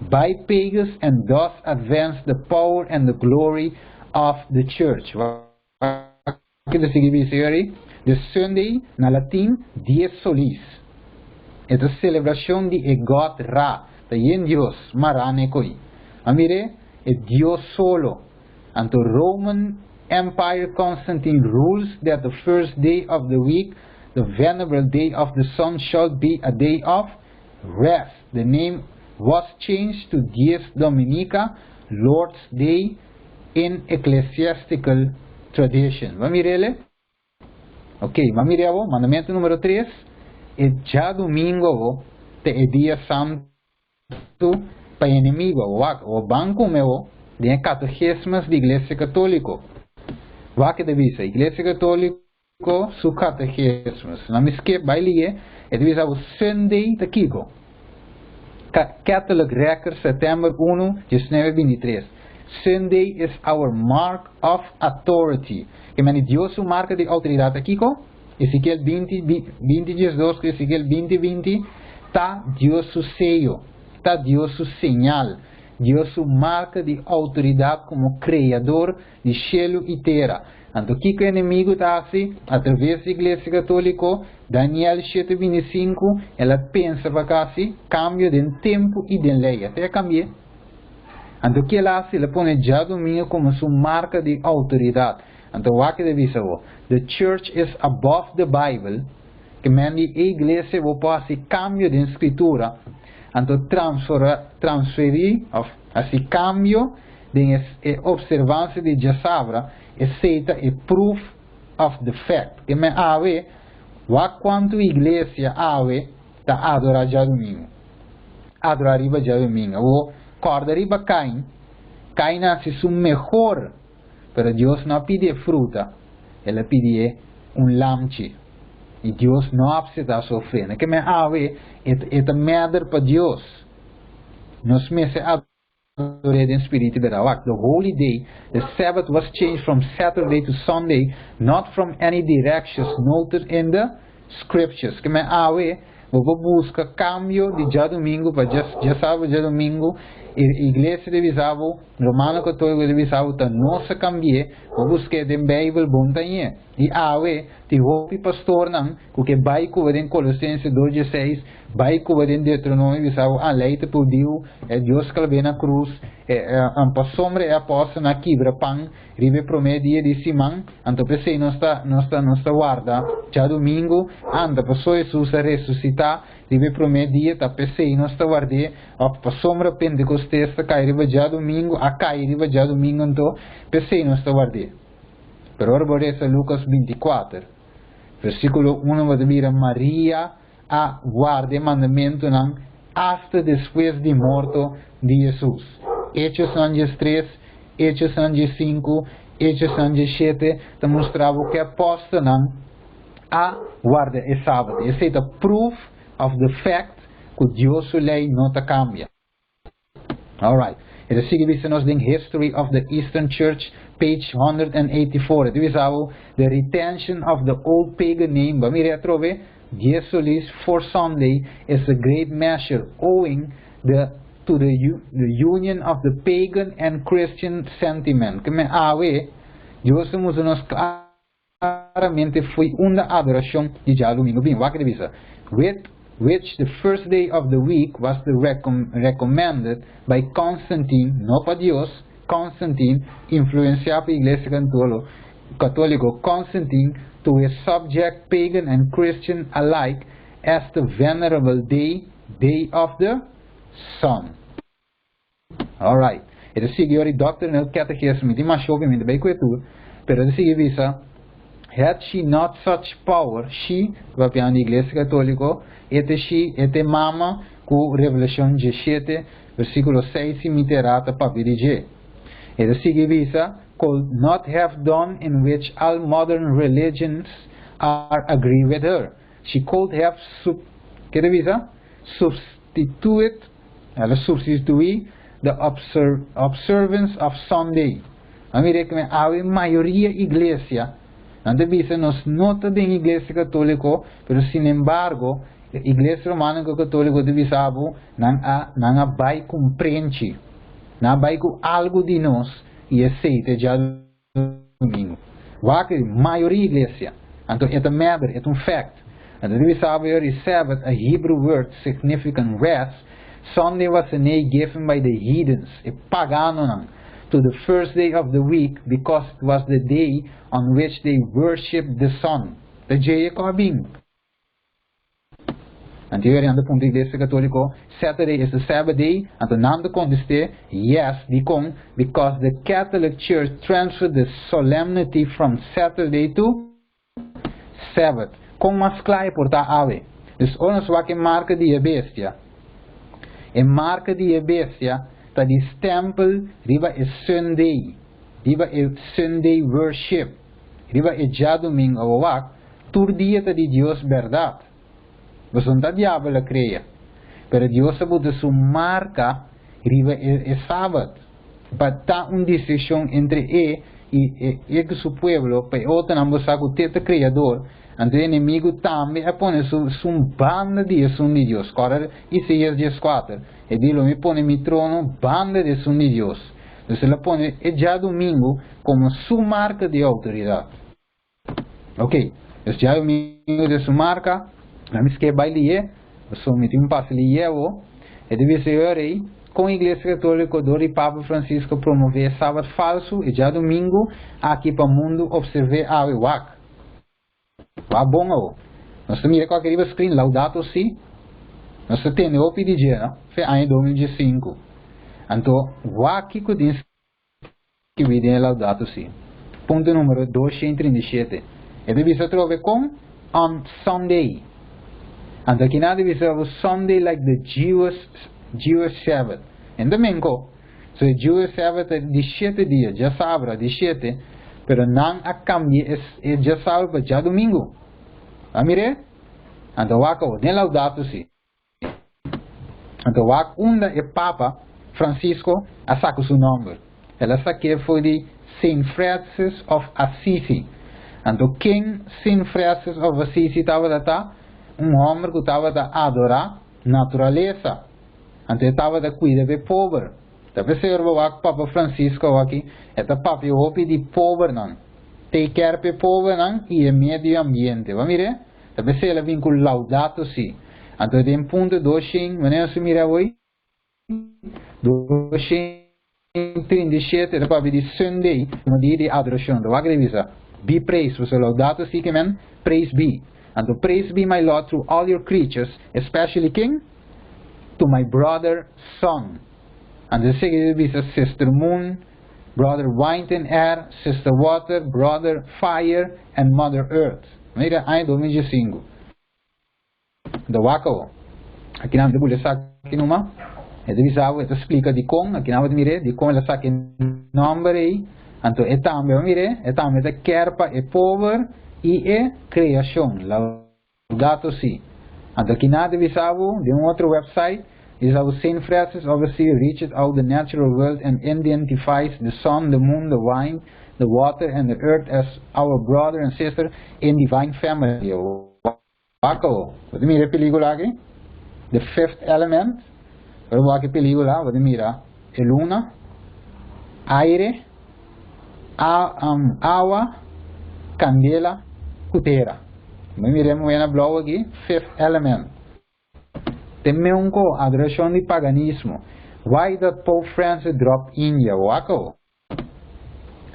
by pagans and thus advance the power and the glory of the church. Wak ta sigui bisa yori? The Sunday, na latin, Dies Solis. E ta selebrashon di e god Ra, ta yen dios, mará n'e koi. A mir'é, e dios solo. Anto Roman Empire Constantine rules that the first day of the week, the venerable day of the sun shall be a day of rest. The name was changed to Dies Dominica, Lord's Day in ecclesiastical tradition. Bo a mir'el? Ok, bo a mir'é awor? Mandamentu numero 3, e djadumingu awor ta e dia santu pa e enemigu awor. Wak, awor ban kume awor den e kategismus di Iglesia Katoliko. Wak e ta bisa, Iglesia Katoliko su kategismus. Na mi skip bai li'é, e ta bisa awor Sunday ta kiko? Catholic Record, September 1, 1923. Sunday is our mark of authority. Ke mende Dios su marka di outoridat ta kiko? Ezekiel 20, 20 12 ku Ezekiel 20, 20 ta Dios su seyo, ta Dios su señal, Dios su marka di outoridat komo Kreador di shelu i tera. Anto kiko enemigu ta hasi? Atraves di Iglesia Katoliko, Daniel 7, 25, el a pensa pa kasi kambio den tempu i den lei. Ata e a kambi'é. Anto ki el a hasi? El a pone djadumingu komo su marka di outoridat. Anto wak e ta bisa bo, The church is above the Bible, ke men di e iglesia bo por hasi kambio den Skritura, anto transferí òf hasi kambio den e observansia di djasabra, esei ta e proof of the fact. Ke men awe, wak kuantu iglesia awe ta adorá djadumingu. Adorá riba djadumingu. Awor, kòrda riba Kain. Kain a hasi su mehor, pero Dios no a pidi e fruta, el a pidi e un lamchi. I Dios no a apseptá su ofrenda. Ke men awe, e ta mèder pa Dios. Nos mester ador'é den spiritu i bèrdat. Wak, the holy day, the Sabbath was changed from Saturday to Sunday, not from any directions noted in the Scriptures. Ke men awe, bo por buska kambio di djadumingu pa djasabra djadumingu, e iglesia ta bisa bo, Romano Katoliko ta bisa bo, ta nos a kambi'é, bo busk'é den Beibel, bon ta ñe. I awe, tin hopi pastornan ku ke bai kuba den Kolosense dos dieseis, bai kuba den Deuteronomio bisa bo, ah, lei ta pudiu, e Dios klab'é na krus, e pasobra e apòstelnan a kibra pan riba e promé dia di siman, anto p'esei nos ta nos ta nos ta warda djadumingu, anda paso Hesus a resusitá riba e promé dia, ta p'esei nos ta ward'é, òf pasobra Pentekostes ta kai riba djadumingu, a kai riba djadumingu anto p'esei nos ta ward'é. Pero ora bo resa Lukas 24, versíkulo 1 bo ta mira Maria a warda e mandamentunan asta despues di morto di Hesus. Hechosnan 13, Hechosnan 15, Hechosnan 17 ta mustra bo ku e apòstelnan a warda e sabat. Esei ta proof of the fact ku Dios su lei no ta kambia. Alright. E ta sigui bisa nos den History of the Eastern Church, page 184. E ta bisa bo, The retention of the old pagan name, bo a mira atrobe, Dies Solis for Sunday is a great measure owing the to the the union of the pagan and Christian sentiment. Ke men awe, Dios ta mustra nos claramente foi unda adoracion di djadumingu bin. Wak e ta bisa, With which the first day of the week was the recommended by Constantine, no pa Dios, Constantine, influencia pa Iglesia Catolico, Constantine, to his subject, pagan and Christian alike, as the venerable day, day of the sun. Alright. E ta sigui ora e Doctrinal Catechism, mi tin mas hopi, mi ta bay cu e tur, pero e ta sigui bisa, Had she not such power, she, ta papiando di Iglesia Catolico, e ta she, e ta e mama cu Revelacion 17, versiculo 6 si mi ta era ta papia di dje. E ta sigui bisa, could not have done in which all modern religions are agree with her. She could have sub, ke ta bisa? Substituted, el a substituí the observance of Sunday. A mira ku awe mayoria iglesia nan ta bisa nos no ta den Iglesia Katoliko, pero sinembargo Iglesia Romano Katoliko ta bisa bo nan a nan a bai ku un prenchi, nan a bai ku algu di nos i esei ta djadumingu. Wak mayoria iglesia. Anto, e ta matter, e ta un fact. Anto, di sabi Sabbath, a Hebrew word significant rest, Sunday was a name given by the heathens, e paganonan, to the first day of the week because it was the day on which they worshipped the sun. The J. Corbin. Anto, e punto Iglesia Katóliko, Saturday is the Sabbath day, anto nan ta kontestá, yes, dikon, because the Catholic Church transferred the solemnity from Saturday to Sabbath. Kon mas kla por ta awe. Dus ora nos wak e marka di bestia. E marka di bestia ta di stempel riba e Sunday, riba e Sunday worship, riba e djadumingu wak, tur dia ta di Dios bèrdat. Bo no ta diabel a krea. Pero Dios a pone su marka riba e sabat. Pa ta un desishon entre e i su pueblo, pa otro nan sa ku ta kreador, anto e enemigu tambe a pone su banda di esun di Dios. Awor, Isaías 14. E di, mi pone mi trono banda di esun di Dios. Anto, el a pone e djadumingu komo su marka di outoridat. Ok, e djadumingu ta su marka, na mi ske bai lie, so mi tin un paso lievo, e debe ser rei, ku Iglesia Katóliko dor di Papa Francisco promové sabat falsu e djadumingu aki pa mundu opservá awe wak. Wak bon o. Nos mira kualke riba screen Laudato Si. Nos tin o PDG, no? Foi aña 2005. Anto, wak ku tin ku den Laudato Si. Punto number 237. E debe ser trobe kon on Sunday. Anto aki nan debe ser Sunday like the Jewish Sabbath. Anto, so Jewish Sabbath ta di 7 dia, djasabra, di 7, pero nan a kambia e djasabra pa djadumingu. A mira? Anto wak den Laudato Si. Anto wak unda e Papa Francisco a saka su nòmber. El a sak'é for di Saint Francis of Assisi. Anto ken Saint Francis of Assisi tabata? Un hòmber ku tabata adorá naturalesa. Anto e tabata kuida di pober. Ta p'esei Papa Francisco aki, e ta papia hopi di pobernan. Take care pa pobernan i e medio ambiente. Ban mira? Ta p'esei el a bin ku Laudato Si. Anto tin punto 200, wanneer se mira hoy? 237, ta papia di Sunday, un dia di adorashon. Wak revisa. Be praised, so Laudato Si ke men, praise be. Anto praise be my Lord through all your creatures, especially ken? To my brother sun. Anto sigui bisa sister moon, brother wind and air, sister water, brother fire, and mother earth. Mira, aña 2005. Da wak. Aki nan ta saka numa. E ta bisa, e ta splika di kon, aki nan mira, di kon el a saka nòmber ei. Anto e tambe, mira, e tambe ta care pa e pober i e kreashon. Laudato Si. Anto aki nan ta bisa di un otro website, is how Saint Francis obviously reaches out the natural world and identifies the sun, the moon, the wind, the water, and the earth as our brother and sister in divine family. Wak, bo ta mira e pelíkula aki? The Fifth Element. Pero wak e pelíkula, bo ta mira e luna, aire, awa, kandela, ku tera. Bo mira e blou aki, Fifth Element. Tin un adorashon di paganismo. Why did Pope Francis drop India? Wak.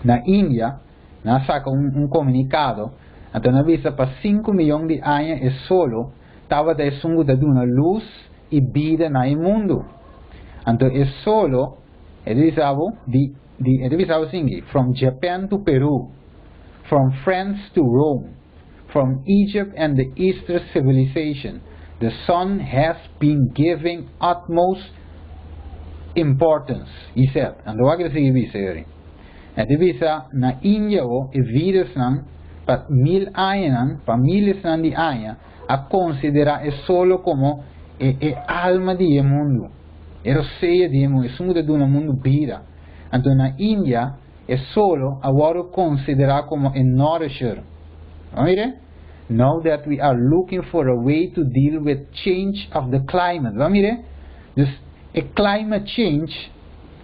Na India, nan a saka un komunikado, anto nan a bisa pa 5 mion di aña e solo tabata esun ku ta duna lus i bida na mundu. Anto e solo, e bisa di di e bisa asina, from Japan to Peru, from France to Rome, from Egypt and the Eastern civilization, the sun has been giving utmost importance, he said. Anto wak e sigui bisa ei. E bisa na India e virusnan pa 1000 aña, pa míles di aña, a konsiderá e solo komo e alma di mundu. E rosea di mundu, e ta duna mundu bida. Anto na India e solo awor konsiderá komo e nourisher. Mira? Now that we are looking for a way to deal with change of the climate. Mira? Dus e climate change,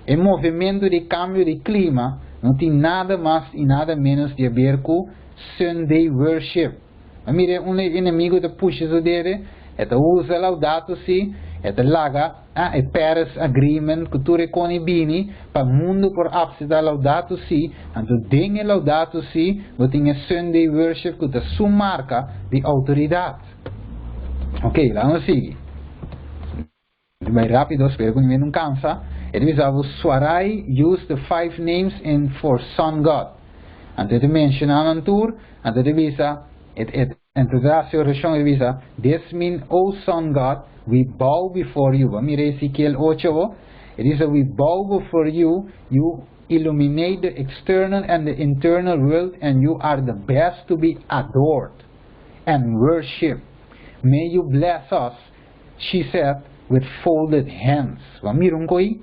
e movementu di kambio di klima, no tin nada mas i nada ménos di aber ku Sunday worship. Ma mira un enemigu ta pusha su dede, e ta usa Laudato Si, e ta laga e Paris Agreement ku tur e koni bini pa mundu por apseptá Laudato Si, anto den e Laudato Si bo tin e Sunday worship ku ta su marka di outoridat. Ok, laga nos sigui. Bai rápido, spero ku nimen no kansa. E ta bisa bo Swarai use the five names in for sun god. Anto e ta menshoná nan tur, anto e ta bisa, e e anto e ta hasi orashon, e ta bisa, This mean, O sun god, we bow before you. Bo a mira Ezekiel ocho bo? E ta bisa, We bow before you, you illuminate the external and the internal world and you are the best to be adored and worshipped. May you bless us She said with folded hands. Bo a mira un koi?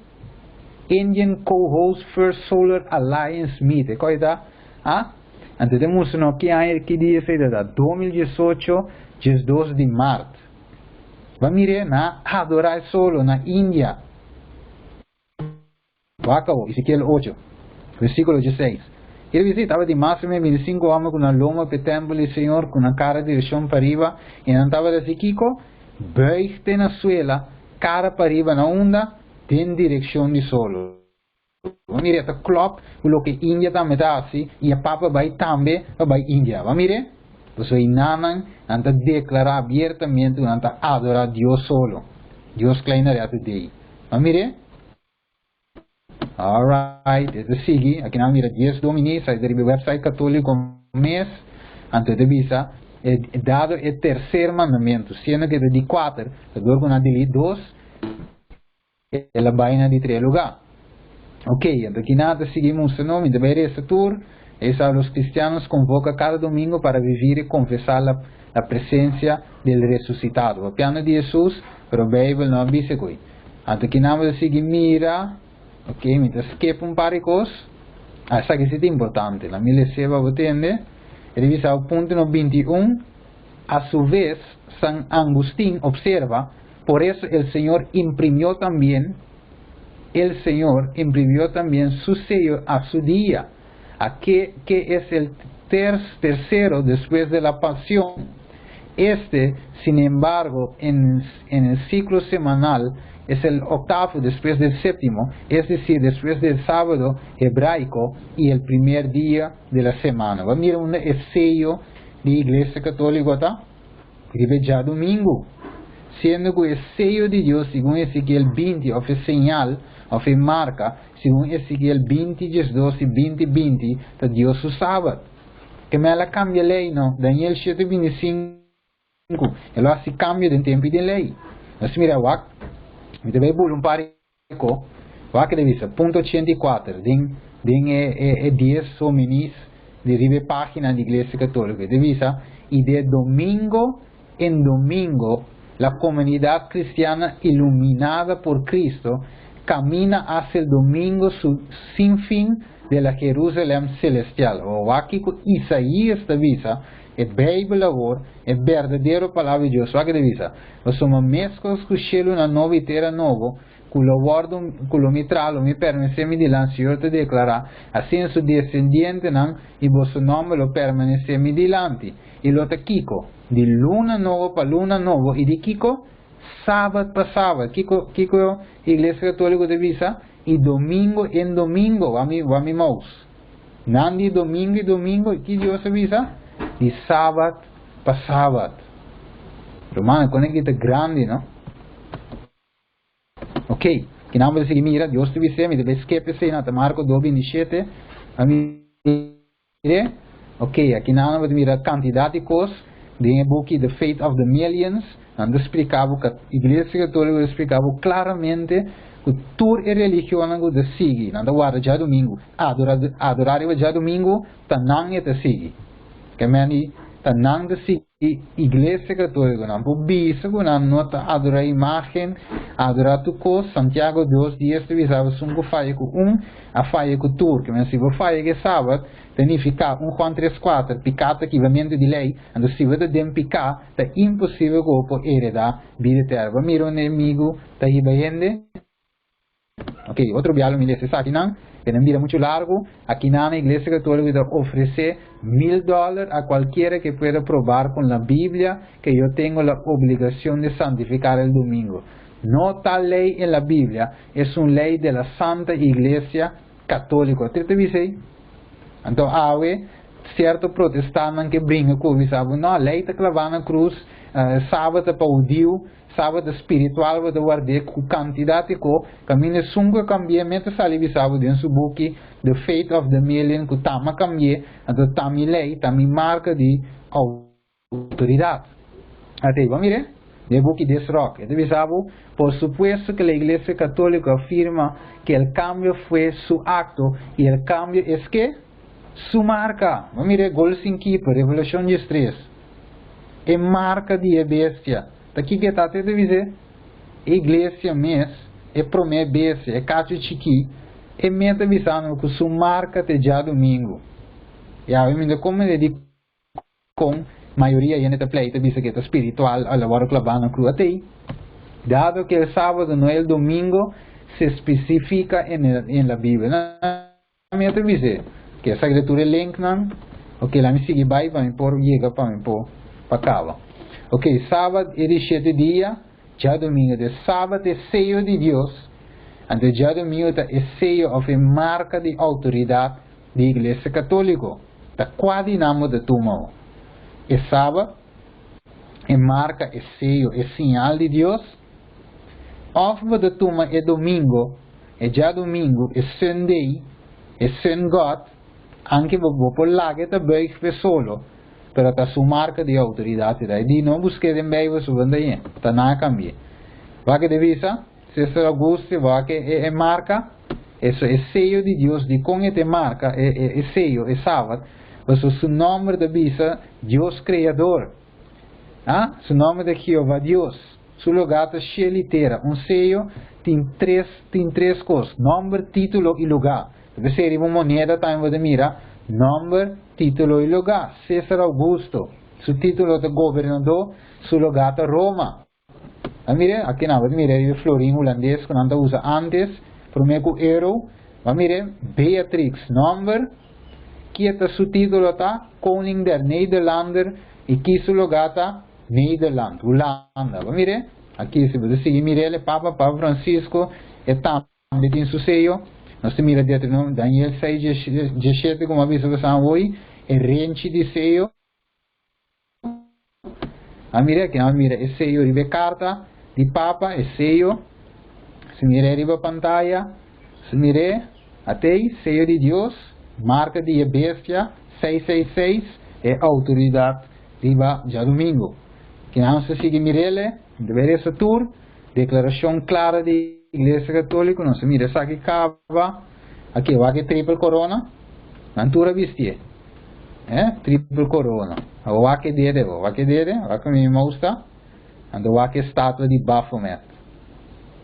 Indian co-host first solar alliance meet. E koi ta? Ah? Anto te mustra no ki aña ki dia esei ta ta. 2018, 12 di mart. Bo a mir'é? Na adora e solo na India. Wak awor, Ezekiel ocho, versíkulo dieseis. I el bisa, Tabatin mas o menos 25 hòmber ku nan lomba pa e tèmpel di Señor, ku nan kara direkshon pariba, i nan tabata hasi kiko? Buig te na suela, kara pariba na unda? Den direkshon di solo. Bo mira, e ta klòp ku loke India tambe ta hasi, i e papa bai tambe pa bai India. Bo mira? Pasobra einanan nan ta deklará abiertamente ku nan ta adorá Dios solo, Dios klein na rèt dei. Bo mira? Alright, e ta sigui. Aki nan mira 10 dominí, sa riba e website katóliko mes. Anto e ta bisa, e dado e terser mandamentu, siendo ku e ta di kuater, ta dor ku nan delete dos, el a bai na di tres lugá. Ok, anto aki nan ta sigui mustra no, mi ta bai resa tur. E sa los cristianos convoca cada domingo para vivir y confesar la la presencia del resucitado. Papiando di Hesus, pero Bijbel no a bisa koe. Anto kinan bo ta sigui mira, ok, mi ta skip un par di kos. Ah, esaki si ta importante. La mi les'é pa bo tende. E ta bisa bo punto no 21, A su vez, San Angustin observa, Por eso el Señor imprimió también, el Señor imprimió también su sello a su día, a que, que es el ter, tercero después de la pasión. Este, sin embargo, en, en el ciclo semanal es el octavo después del séptimo, es decir, después del sábado hebraico y el primer día de la semana. Bo a mira unda e seyo di Iglesia Católico ta? Riba e djadumingu. Siendo cu e seyo di Dios segun Ezekiel 20 of e señal of e marca segun Ezekiel 20, 12 y 20, 20 ta Dios su Sabat. Ke mel a cambia ley no? Daniel 7, 25. E lo hasi kambio den tempu i den lei. Nos mira wak, mi ta bai bula un par di ko, wak e ta bisa, punto 84 den den e e e dies hominis di riba e pagina di Iglesia Katoliko. E ta bisa, I de domingo en domingo la comunidad cristiana iluminada por Cristo camina hacia el domingo su sin fin de la Jerusalem celestial. Wak kiko Isaías ta bisa. E Beibel awor, e berdadero Palabra di Dios, wak e ta bisa, Pasobra meskos ku shelunan nobo i tera nobo, ku lo wòrdu, ku lo mi traha, lo mi permanesé mi dilanti, Señor ta deklará, asina su desendientenan i boso nòmber lo permanesé mi dilanti. I lo ta kiko? Di luna nobo pa luna nobo, i di kiko? Sabat pa sabat. Kiko, kiko Iglesia Katóliko ta bisa? I domingo en domingo. Wak mi, wak mi mouse. Nan di domingo i domingo, i ki Dios a bisa? Di sabat pa sabat. Rumannan, kon aki ta grandi, no? Ok, ki nan bo ta sigui mira, Dios ta bis'é, mi ta bai skep esei na ta Marko 2, 27, a mir'é. Ok, aki nan bo ta mira kantidat di kos den e buki The Faith of the Millions, nan ta splika bo, Iglesia Katoliko ta splika bo klaramente ku tur e religionnan ku ta sigui, nan ta warda djadumingu. Adora adora riba djadumingu ta nan e ta sigui. Ke men di ta nan ta sigui Iglesia Katoliko. Nan por bisa ku nan no ta adora imagen, adora tur kos. Santiago dos dies ta bisa esun ku faya ku un a faya ku tur. Ke men si bo faya ku e sabat ta nifiká un Juan tres kuater piká ta kibamentu di lei. Anto si bo ta den piká ta imposibel ku bo por hereda bida eterno. Bo a mira un enemigu ta hiba hende? Ok, otro biaha lo mi lesa esakinan. Pero bira mucho largo. Aki na Iglesia Católica ta ofrece 1000 dólares a cualquiera que pueda probar con la Biblia que yo tengo la obligación de santificar el domingo. No tal ley en la Biblia, es una ley de la Santa Iglesia Católica. Te dice? Anto, awe, cierto protestante cu bringa cu sabi, no, ley ta clava na cruz, sabat pa hudiu, sabat spiritual, bo warda cu cantidad cu caminda esun cu cambia, mester sali bisabo den su buki The Faith of the Million, cu t'ami a cambia, anto t'ami ley, t'ami marca di autoridad. Ate, ban mira, den buki This Rock, e ta bisabo, por supuesto que la Iglesia Católica afirma que el cambio fue su acto y el cambio es que su marca. Ban mira, gol sin keeper, Revelacion 13. E marca di bestia. Aki cu ta te bisa, iglesia mes, e prome bestia, e cacho chiki, e mes ta bisando cu su marca ta diadomingo. Y ey mi con di con mayoria hende ta pleita bisa cu ta spiritual, el a wordo clava na cruz ate. Dado que el sábado no el domingo se especifica en la Biblia. No, mi ta bisa, cu esaki tur link nan, ok, laga mi sigui bay pa mi por yega pa mi por pa caba. Ok, sabat e di 7 dia, diadomingo di sabat e seyo di Dios, anto diadomingo ta e seyo of e marca di autoridad di Iglesia Catolico. Ta cua di nan bo ta tuma? E sabat, e marca, e seyo, e señal di Dios, of bo ta tuma e domingo, e diadomingo, e Sunday, e Sun God, aunke bo por laga ta buig pe solo, pero ta su marca di autoridad. Y di no busca den Bijbel su banda ey, ta na cambia. Wak e bisa, Cesar Augusto, wak e marca, eso e seyo di Dios, di con e marca, e seyo, e sabat, paso su nomber ta bisa Dios Creador. Ah? Su nomber ta Jehová Dios. Su lugar ta cielo y tera. Un seyo tin tres cos: nomber, titulo y lugar. Debe ser un moneda tambe bo mira, nomber, titulo y lugar. César Augusto. Su titulo ta gobernador, su lugar ta Roma. Ah, mira, aki nan, mira, e florin hulandes cu nan usa antes, prome cu euro. Ma mira, Beatrix, nomber, cu ta su titulo ta Koning der Nederlander y cu su lugar ta Nederland, Hulanda. Ma mira, aki si bo sigui mira, Papa Francisco, e tambe tin su seyo. Nos mira den Daniel 6, 17, como aviso cu hoy, e renchi di seyo. Ah, mira aki, ah, mira, e seyo riba carta di Papa, e seyo. Si mira riba pantaya, si mira, ate, seyo di Dios, marca di bestia, 666, e autoridad riba diadomingo. Cu nos sigui mir'e, deberia tur, declaracion cla di Iglesia Catolica, nos mira esaki caba, aki, wak triple corona, nan tur a bisti. Eh? Triple corona. Wak dede, wak dede, wak mi mouse. Anto wak estatua di Baphomet.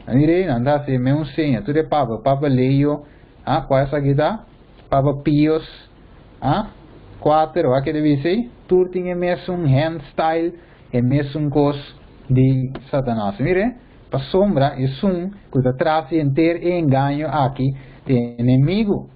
Mira, nan ta haci un seña, tur papa, Papa Leo, ah, cua esaki ta? Papa Pius, ah, 4, wak debe ser, tur tin e mesun hand style, e mesun cos di Satanas. Mira, pasobra esun cu ta tras henter e engaño aki, di enemigo.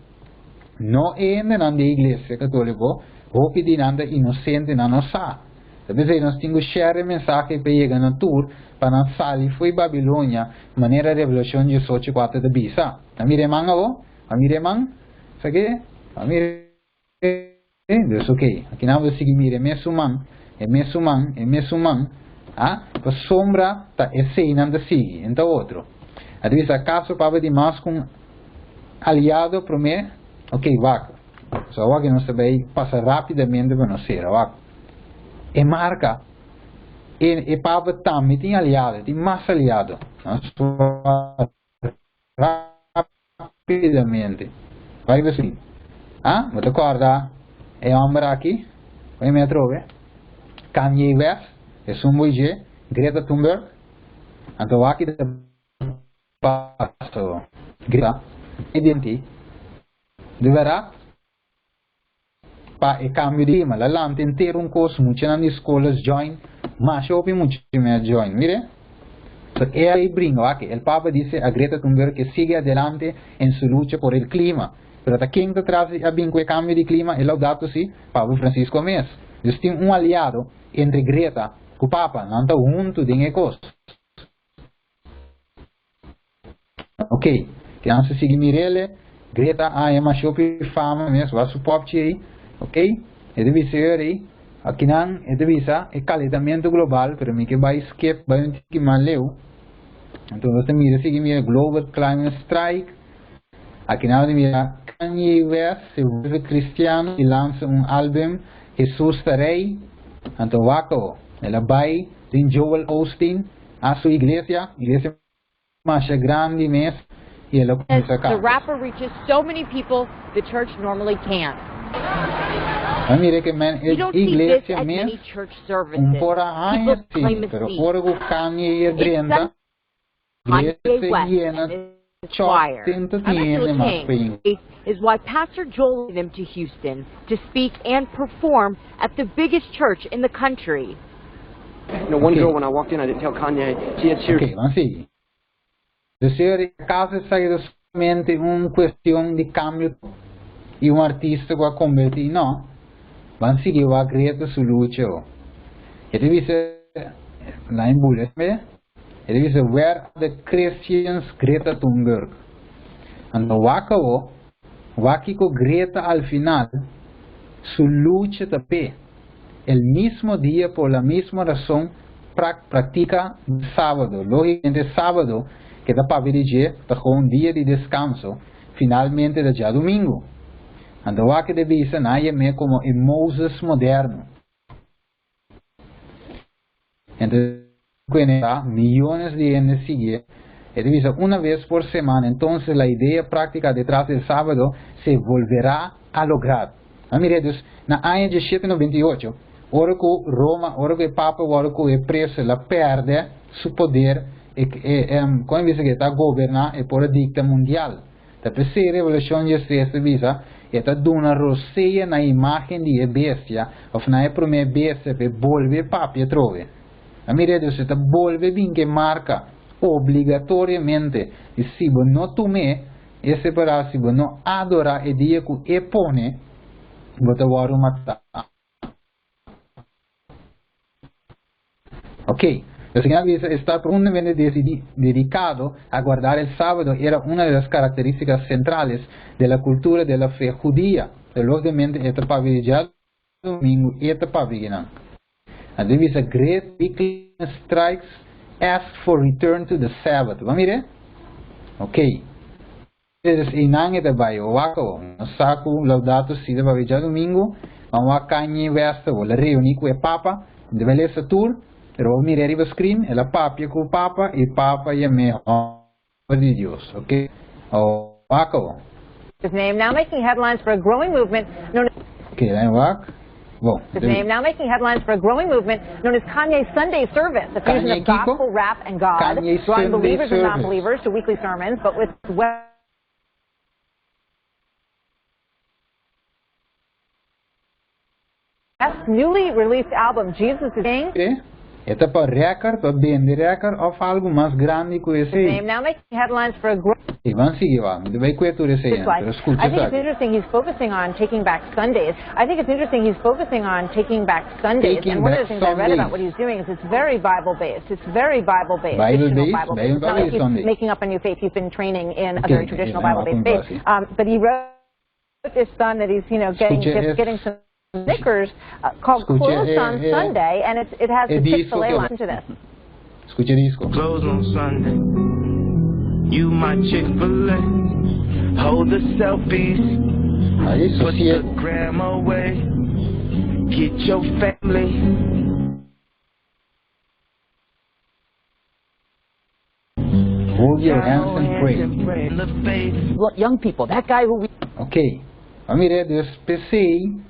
No e di Iglesia Catolico, hopi di nan ta inocente, nan no sa. Entonces, nos tin cu share mensahe pa yega na tur, pa nan sali for di Babilonia, manera Revelacion 18, 4 ta bisa. A mira man awo? A mira man? Sabi? A mira? Dus ok, aki nan bo sigui mira mesun man, e mesun man, e mesun man, ah, pasobra ta esey nan ta sigui, anto otro. A bisa acaso papa di mas cu aliado prome, ok, wak. So wak nos bay pasa rapidamente pa nos cera, wak. E marca, e papa tambe tin aliado, tin mas aliado. Nos rapidamente. Bay asina. Ah, bo ta corda e homber aki, bay metro, Kanye West, e un boy Greta Thunberg. Anto aki paso Greta, identity, deberá pa e cambio di clima. La henter un cos, mucha na scol join, mas hopi mucha join. Mira. So e bringa, wak, el Papa dice a Greta Thunberg que sigue adelante en su lucha por el clima. Pero ta ken ta tras di a bin ku e kambio di klima? E Laudato Si, Papa Francisco mes. Dus tin un aliado entre Greta ku Papa, nan ta huntu den e kos. Ok, te ansa sigui mirele, Greta a haña masha hopi fama mes, wak su popchi ei, ok, e ta bisa eur ei, akinan e ta bisa e kalentamentu global, pero mi ke bai skip bai un tiki mas leu, anto nos ta mira sigui mira global climate strike, Akinan bo ta mira Kanye West se vuelve cristiano y lansa un album Jesús ta Rey, anto wak awo, el a bay den Joel Osteen a su iglesia, iglesia masha grandi mes y el a cuminsa The canta. rapper reaches so many people the church normally can't. Bo a mira ke men You e don't see this iglesia at mes many church un services. por a haña People claim si, a pero seat. ora cu Kanye e It's drenta, Kanye Iglesia West yena and his chòk choir. tenta I'm tin Angela hende mas King. p'e. Is why Pastor Joel them to Houston to speak and perform at the biggest church in the country. You know, one Ok. girl when I walked in, I didn't tell Kanye, she had tears Ok, ban sigui. Deseo di acaso esaki ta solamente un cuestion di cambio y un artista cu a converti? No. Ban sigui wak Greta su lucha ho. E ta bisa, Line Bullet, E ta bisa, Where are the Christians Greta Thunberg? Anto wak awo, wak kiko Greta al final su lucha ta p'e. El mismo dia por la misma razon practica sábado. Logicamente sábado ke ta papia di dje ta gewoon dia di descanso, finalmente ta djadumingu. Anto wak e ta bisa nan a yam'é como e Moses moderno. Entre cuenta millones di hende sigue, e ta bisa una vez por semana, entonces la idea práctica detrás del sábado se volverá a lograr. A mira, dus na aña diesshete noventa i ocho, ora cu Roma, ora cu e Papa worde cu e preso, el a perde su poder, e, e, con e bisa cu e ta goberna, e por a dicta mundial. Ta p'esei Revelashon diestres ta bisa, E ta duna rosea na imágen di e bestia, òf na e promé bestia, pa e bolbe papia atrobe. A mira, dus e ta bolbe bin ku e marka obligatoriamente, i si bo no tum'é, e separá, si bo no adorá e dia ku e pone, bo ta wòrdu matá. Ok. El Señor dice, estar profundamente dedicado a guardar el sábado era una de las características centrales de la cultura de la fe judía. Pero lógicamente e ta papia di djadomingo e ta papia kinan. Anto e bisa great weekly strikes ask for return to the Sabbath. Bo a mira? Ok. Entonces einan e ta bai o wak o no sa ku Laudato Si ta papia djadumingu, ban wak Kanye West awor. El a reuni ku e Papa, el bai lesa tur, pero bo mira riba screen, el a papia ku Papa i Papa yam'é hòmber di Dios, ok. O wak awor. His name now making headlines for a growing movement known as. Ok, dan wak. Bon, His name now making headlines for a growing movement known as Kanye Sunday Service, a fusion Kanye of kiko? gospel, rap, and God, Kanye drawing Sunday believers and Service. non-believers to weekly sermons, but with West's newly released album, Jesus is King. E ta pa record, pa bende record of algo mas grandi cu His esey. name now making headlines for a growing. E ban sigui wak, mi ta bay cue tur esey It's nan, like, pero scucha I think it's esaki. interesting he's focusing on taking back Sundays. I think it's interesting he's focusing on taking back Sundays. Taking And one of back the things I read about Sundays. what he's doing is it's very Bible-based. It's very Bible-based, Bible traditional based? Bible-based. Bijbel It's not like based he's Sunday. making up a new faith. He's been training in a Ok, very ok, traditional nan wak Bible-based un faith. basi. But he wrote this son that he's, you know, getting Scucha just e getting some knickers called Scucha Closed e on e Sunday, and it's, it has e the disco Chick-fil-A ke line. Listen to this. Scucha e disco. Closed on Sunday. You my Chick-fil-A. Hold the selfies. Ahí Put the sosiego. gram away. Get your family. Hold your hands and pray. Young people, that guy who we Ok, a mira dus p'esei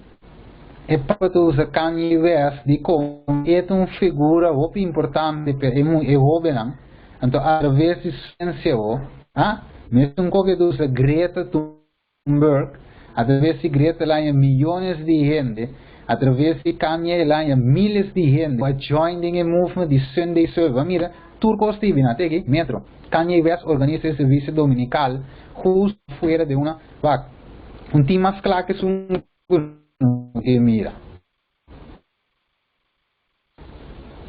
e papa ta usa Kanye West dikon e ta un figura hopi importante pa e e hobennan, anto atraves di su influencia a mesun koke e ta usa Greta Thunberg, atraves di Greta el a haña miyones di hende, atraves di Kanye el a haña miles di hende ku a join den e movement di Sunday Service. A mira. Tur cos ta ibina te aki, Metro. Kanye West organiza e servicio dominical justo fuera de una wak. Un tin mas cla cu esun cu no ke mira.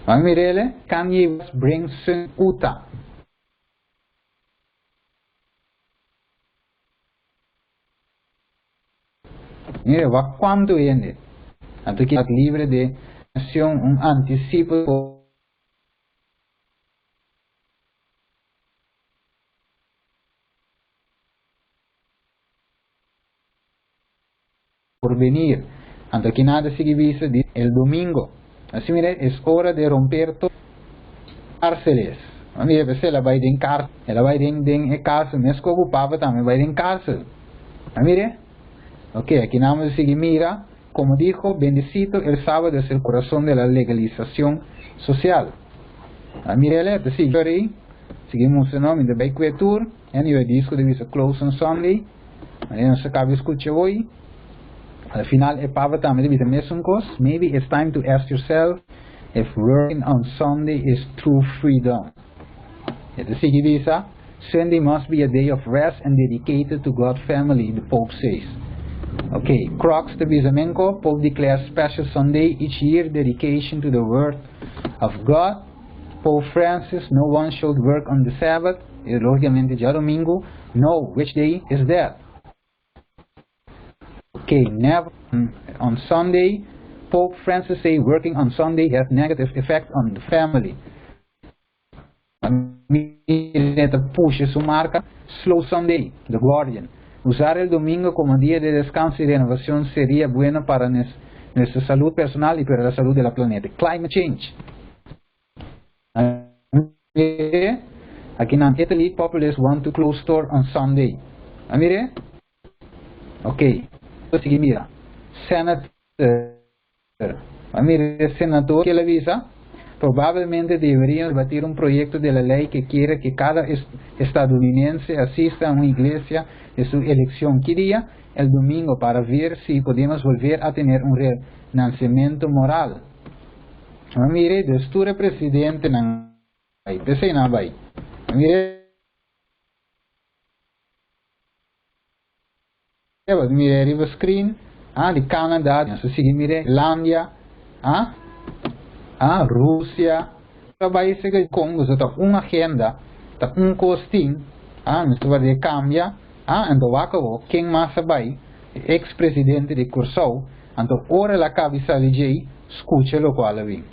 Ban mirele, Kanye West brings sun Utah. Mire, wak cuanto hende. Anto ki libre de nacion un anticipo por venir. Anto aki nada sigui bisa di el domingo. Asi mire, es hora de romper to cárceles. Mire, p'esei el a bai den cárcel. El a bai den den e cárcel, mesco cu Papa tambe bai den cárcel. A mire? Ok, aki nan a sigui mira, como dijo, bendecito el sábado es el corazón de la legalización social. A mirele, ta sigui ori, sigui mustra no, mi ta bai cue tur, anyway, disco ta bisa close on Sunday, manera nos a caba di scucha hoy. Al final e Papa tambe ta bisa mesun cos, maybe it's time to ask yourself if working on Sunday is true freedom. E ta sigui bisa, Sunday must be a day of rest and dedicated to God family, the Pope says. Ok, Crocs ta bisa menko, Pope declares special Sunday each year dedication to the word of God. Pope Francis, no one should work on the Sabbath, e logicamente djadomingo, no, which day is that? Ok, never on Sunday, Pope Francis say working on Sunday has negative effect on the family. Mire ta pusha su marca Slow Sunday, The Guardian. Usar el domingo como dia de descanso y renovacion seria bueno para nuestra salud personal y para la salud de la planeta. Climate change. Mire, aki nan Italy populace want to close store on Sunday. A mire? Ok, sigui mira. Senator. A mira e senador kiel a bisa, Probablemente deberíamos debatir un proyecto de la ley que quiere que cada estadounidense asista a un iglesia de su eleccion ki dia? El domingo para ver si podemos volver a tener un renacimiento moral. A mira dus tur e presidentenan bai, p'esei nan a bai. A mira. Bo mira riba screen, ah, di Canada, nos ta sigui mira Irlandia, ah, ah, Rusia, ta bai sega con boso ta un agenda, ta un cos tin, ah, nos ta worde cambia, ah, anto wak awo ken mas a bai, e ex presidente di Corsou, anto ora el a cabi sali djey, scucha locual a bin.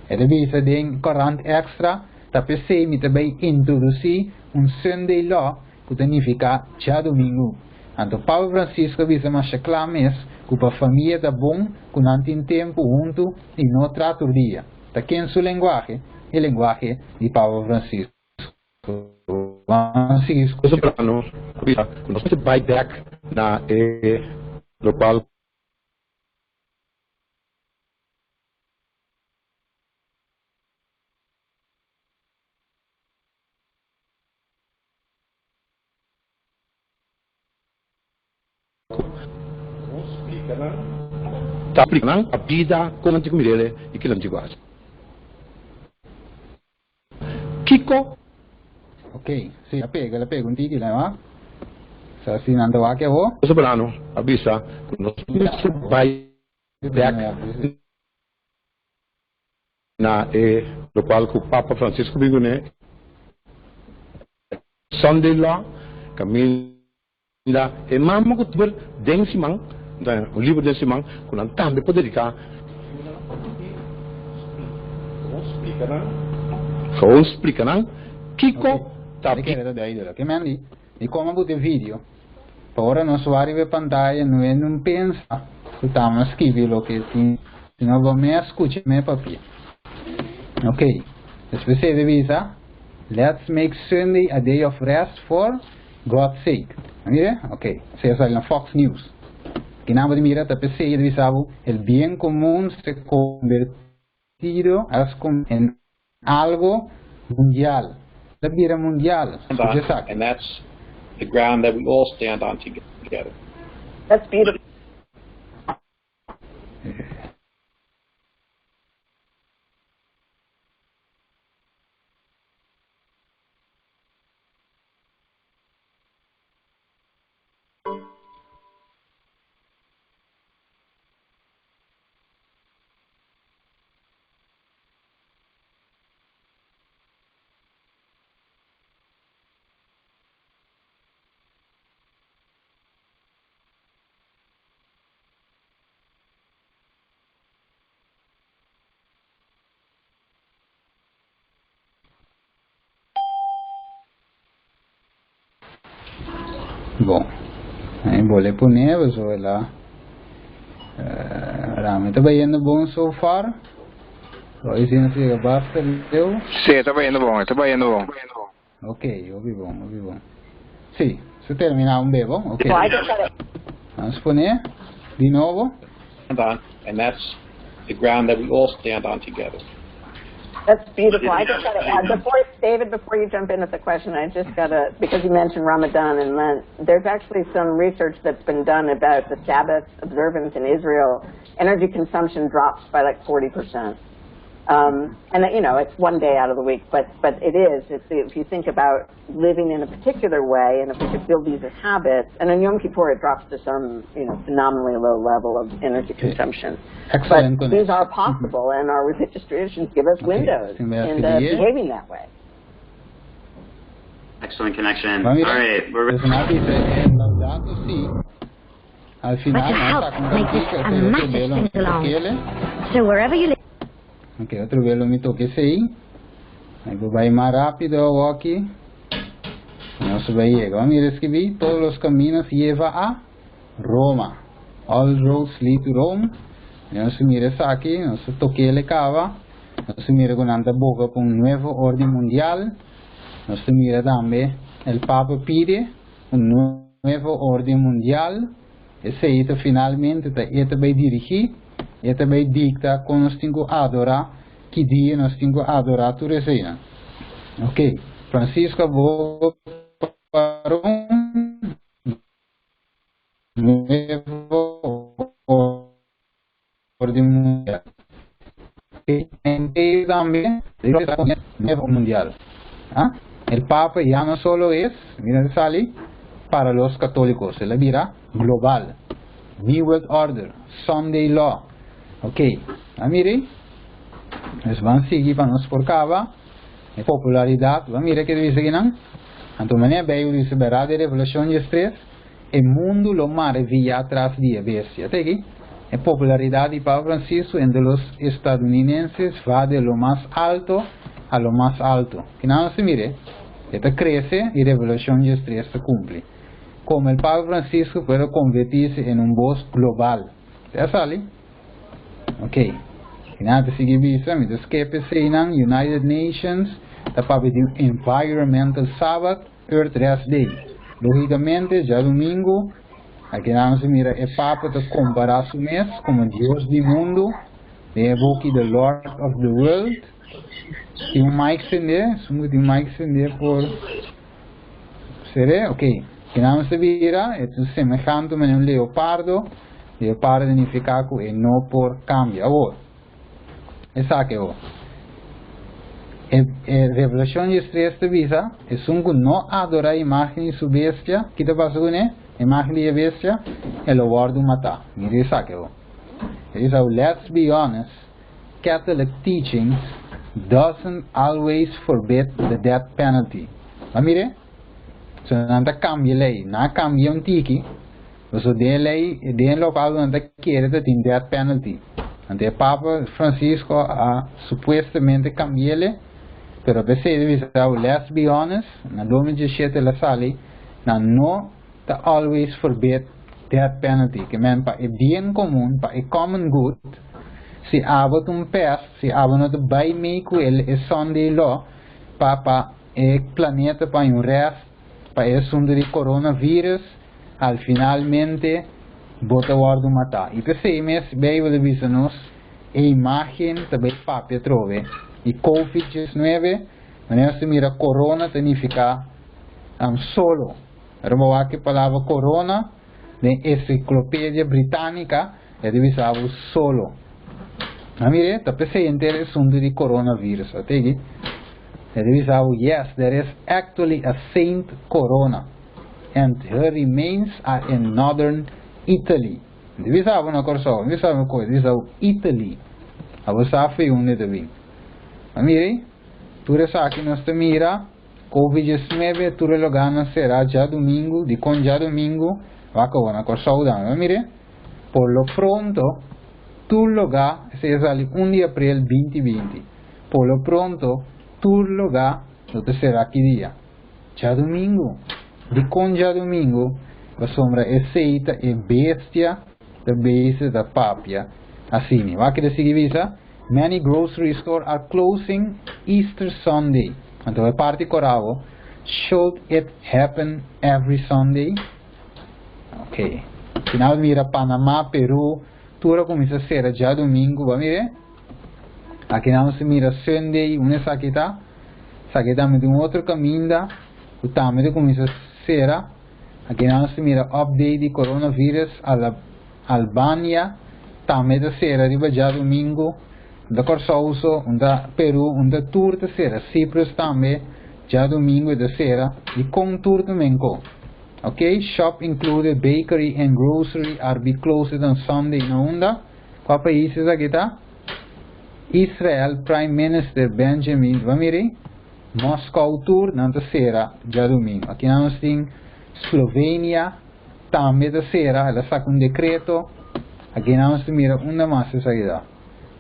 E ta bisa den Corant Extra, ta p'esey mi ta bai introduci un Sunday law ku ta nifiká djadumingu. Anto Papa Francisco a bisa masha kla mes ku pa famia ta bon ku nan tin tempu huntu i no tra tur dia. Ta ken su lenguahe? E lenguahe di Papa Francisco. Ban sigui skucha. Soprano a bisa ku nos mester bai bèk na e lokual. Ta splika nan a bida kon nan tin ku mir'é i ki nan tin ku hasi. Kiko? Ok, si, a pega, el a pega un tiki la, no? Sa si nan ta wak e ho. Soprano a bisa ku nos mester bai bèk na e lokual ku Papa Francisco bin kuné, Sunday Law, kaminda e mama ku ta den siman, un libro den siman ku nan tambe por dediká. Gewoon splika nan kiko ta. Mi kere ta duidelijk. Ke men di, di koma ku te video, pa ora nos wak riba e pantaya no e nun pensa ku tama skibi loke tin, sino bo mes skucha me papia. Ok, despues e ta bisa, Let's make Sunday a day of rest for God's sake. A mira? Ok, esei a sali na Fox News. Kinan bo ta mira ta p'esei e ta bisa bo, el bien comun se convertido en algo mundial. Ta bira mundial. Scucha esaki. And that's the ground that we all stand on together. That's beautiful. Bon. Ami bolbe pone, pasobra ami ta bayendo bon so far. Hoy si nos yega basta leu. Si, ta bayendo bon, ta bayendo bon. Ok, hopi bon, hopi bon. Si, si terminá un bebo, ok. Well, I just gotta Ban pone di nobo. On, and that's the ground that we all stand on together. That's beautiful. I just got to add, before, David, before you jump in with the question, I just got to, because you mentioned Ramadan and Lent, there's actually some research that's been done about the Sabbath observance in Israel. Energy consumption drops by like 40%. And it's one day out of the week, but it is. If you think about living in a particular way, and if we could build these as habits, and in Yom Kippur it drops to some phenomenally low level of energy consumption. Excellent. But these are possible, and our religious traditions give us windows into behaving that way. Excellent connection. All All right, we're ready. Laudato Si. Al final, But to help make this a massive sing along. So wherever you live. Ok, otro bes mi toka esei. Ami ta bai mas rápido aki. Nos ta bai yega. Ban mira skibí. "Todos los caminos lleva a Roma." All roads lead to Rome. Nos mira esaki. Nos tok'é kaba. Nos mira ku nan ta boga pa un nuevo orden mundial. Nos mira tambe el Papa pide un nuevo orden mundial. Esei finalmente ta e ta bai dirigí, e ta bai dikta kon nos tin ku adorá, ki dia nos tin ku adorá tur esei. Ok, Francisco boga pa un nuevo orden mundial. Y tambe nuevo mundial. ¿Ah? El Papa ya no solo es, mira, sali, para los católicos, el a bira global. New World Order, Sunday Law. Ok, ah, mira, nos ta bai sigui pa nos por kaba. E popularidat, ban mira kiko ta bisa aki. Anto, manera Beibel ta bisa, berdat, Revelashon 3, e mundu lo maraviyá tras di bestia. Te aki? La popularidad de Papa Francisco entre los estadounidenses va de lo más alto a lo más alto. Ku nan se mire, e ta krese i Revelashon 3 ta kumpli. Como el Papa Francisco puede convertirse en un voz global. Ya sali? Ok. I nan ta sigui bisa, mi ta skip eseinan, United Nations, ta papia di Environmental Sabbath, Earth Rest Day. Lógikamente, djadumingu, aki nos ta mira e Papa ta kompará su mes komo Dios di mundu, den buki The Lord of the World. Tin un mic sendé, sumo tin un mic sendé por seré, ok. Aki nos ta mira, e ta semehante ku un leopardo, leopardo ta nifiká ku e no por kambia. Awor, esaki awor. E Revelashon 3 ta bisa, esun ku no adorá imágen di su bestia, kiko ta pasa kuné? Imágen di bestia, e lo wòrdu matá. Mira esaki awor. E bisa, let's be honest, Catholic teachings doesn't always forbid the death penalty. Ma mira, so nan ta kambia lei, nan a kambia un tiki, so den lei, den lokal nan ta kere ta tin death penalty. Anto Papa Francisco a supuestamente kambi'é, pero p'esei ta bisa, let's be honest, na 2017 el a sali, nan no ta always forbid death penalty, ke men pa e bien komun, pa e common good, si abo un pest, si abo no bai mei ku e Sunday law, pa e planeta pa un rest, pa e asuntu di coronavirus, al finalmente bo ta wòrdu matá. I p'esei mes, Beibel ta bisa nos, e imágen tambe papia trobe. I COVID-19, manera si mira corona ta nifiká solo. Pero ku palabra corona, den Ensiklopedia Británika, e ta bisa solo. Ma mira, ta p'esei asuntu di coronavirus, te aki. E ta bisa, yes, there is actually a Saint Corona, and her remains are in northern Italy. Ta bisa na Kòrsou, ta bisa kos, ta bisa Italy. Abo sa fe unda ta bin. Ma mira, tur esaki nos ta mira, COVID-19, tur lugá ta será djadumingu, di kon djadumingu, bai ku na Kòrsou da. Ma mira, por lo pronto, tur lugá, esei a sali 1 di aprel 2020. Por lo pronto, tur lugá, ta será ki dia? Djadumingu. Di kon djadumingu? Pasobra esei ta e bestia ta bezig ta papia asina. Wak e ta sigui bisa, Many grocery store are closing Easter Sunday. Anto e parti korabo, Should it happen every Sunday? Ok. Final mira Panama, Peru, tur a kuminsá sera djadumingu. Bo a mira? Aki nan nos mira Sunday, un esaki ta. Esaki tambe ta un otro kaminda ku tambe ta kuminsá sera. Aki nan nos mira update di coronavirus ala Albania tambe ta sera riba djadumingu. Un ta Kòrsou so, un ta Peru, un ta tur ta sera. Cyprus tambe djadumingu e ta sera. Dikon tur ta menko? Ok, shop included bakery and grocery are be closed on Sunday na unda? Kua pais esaki ta? Israel Prime Minister Benjamin, bo a mira ei? Moscow tur nan ta sera djadumingu. Aki nan nos tin Slovenia tambe ta sera, el a saka un dekreto. Aki nan nos ta mira unda mas esaki ta.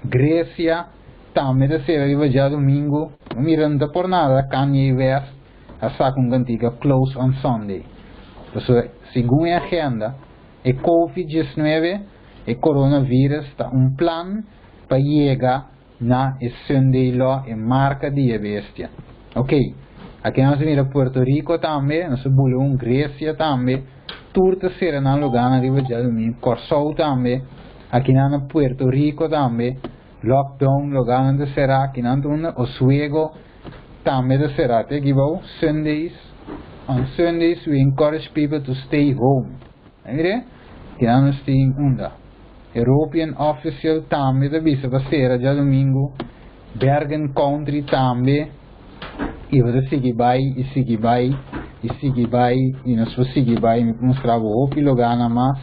Grecia tambe ta sera riba djadumingu. Bo mira no ta por nada Kanye West a saka un kantika Close on Sunday. Pasobra segun e agenda e Covid 19, e coronavirus ta un plan pa yega na e Sunday Law, e marca di e bestia. Ok, aki nos a mira Puerto Rico tambe, nos a bula un Grecia tambe, tur ta cera nan lugarnan riba djadumingu, Corsou tambe, aki nan na Puerto Rico tambe, lockdown, lugarnan ta cera, aki nan ta unda Oswego tambe ta cera, te aki bou, Sundays, on Sundays we encourage people to stay home. Mire, kinan nos tin unda. European Official tambe ta bisa pa sera djadumingu, Bergen Country tambe, i bo ta sigui bai i sigui bai i sigui bai i nos por sigui bai, mi por mustra bo hopi loganan mas.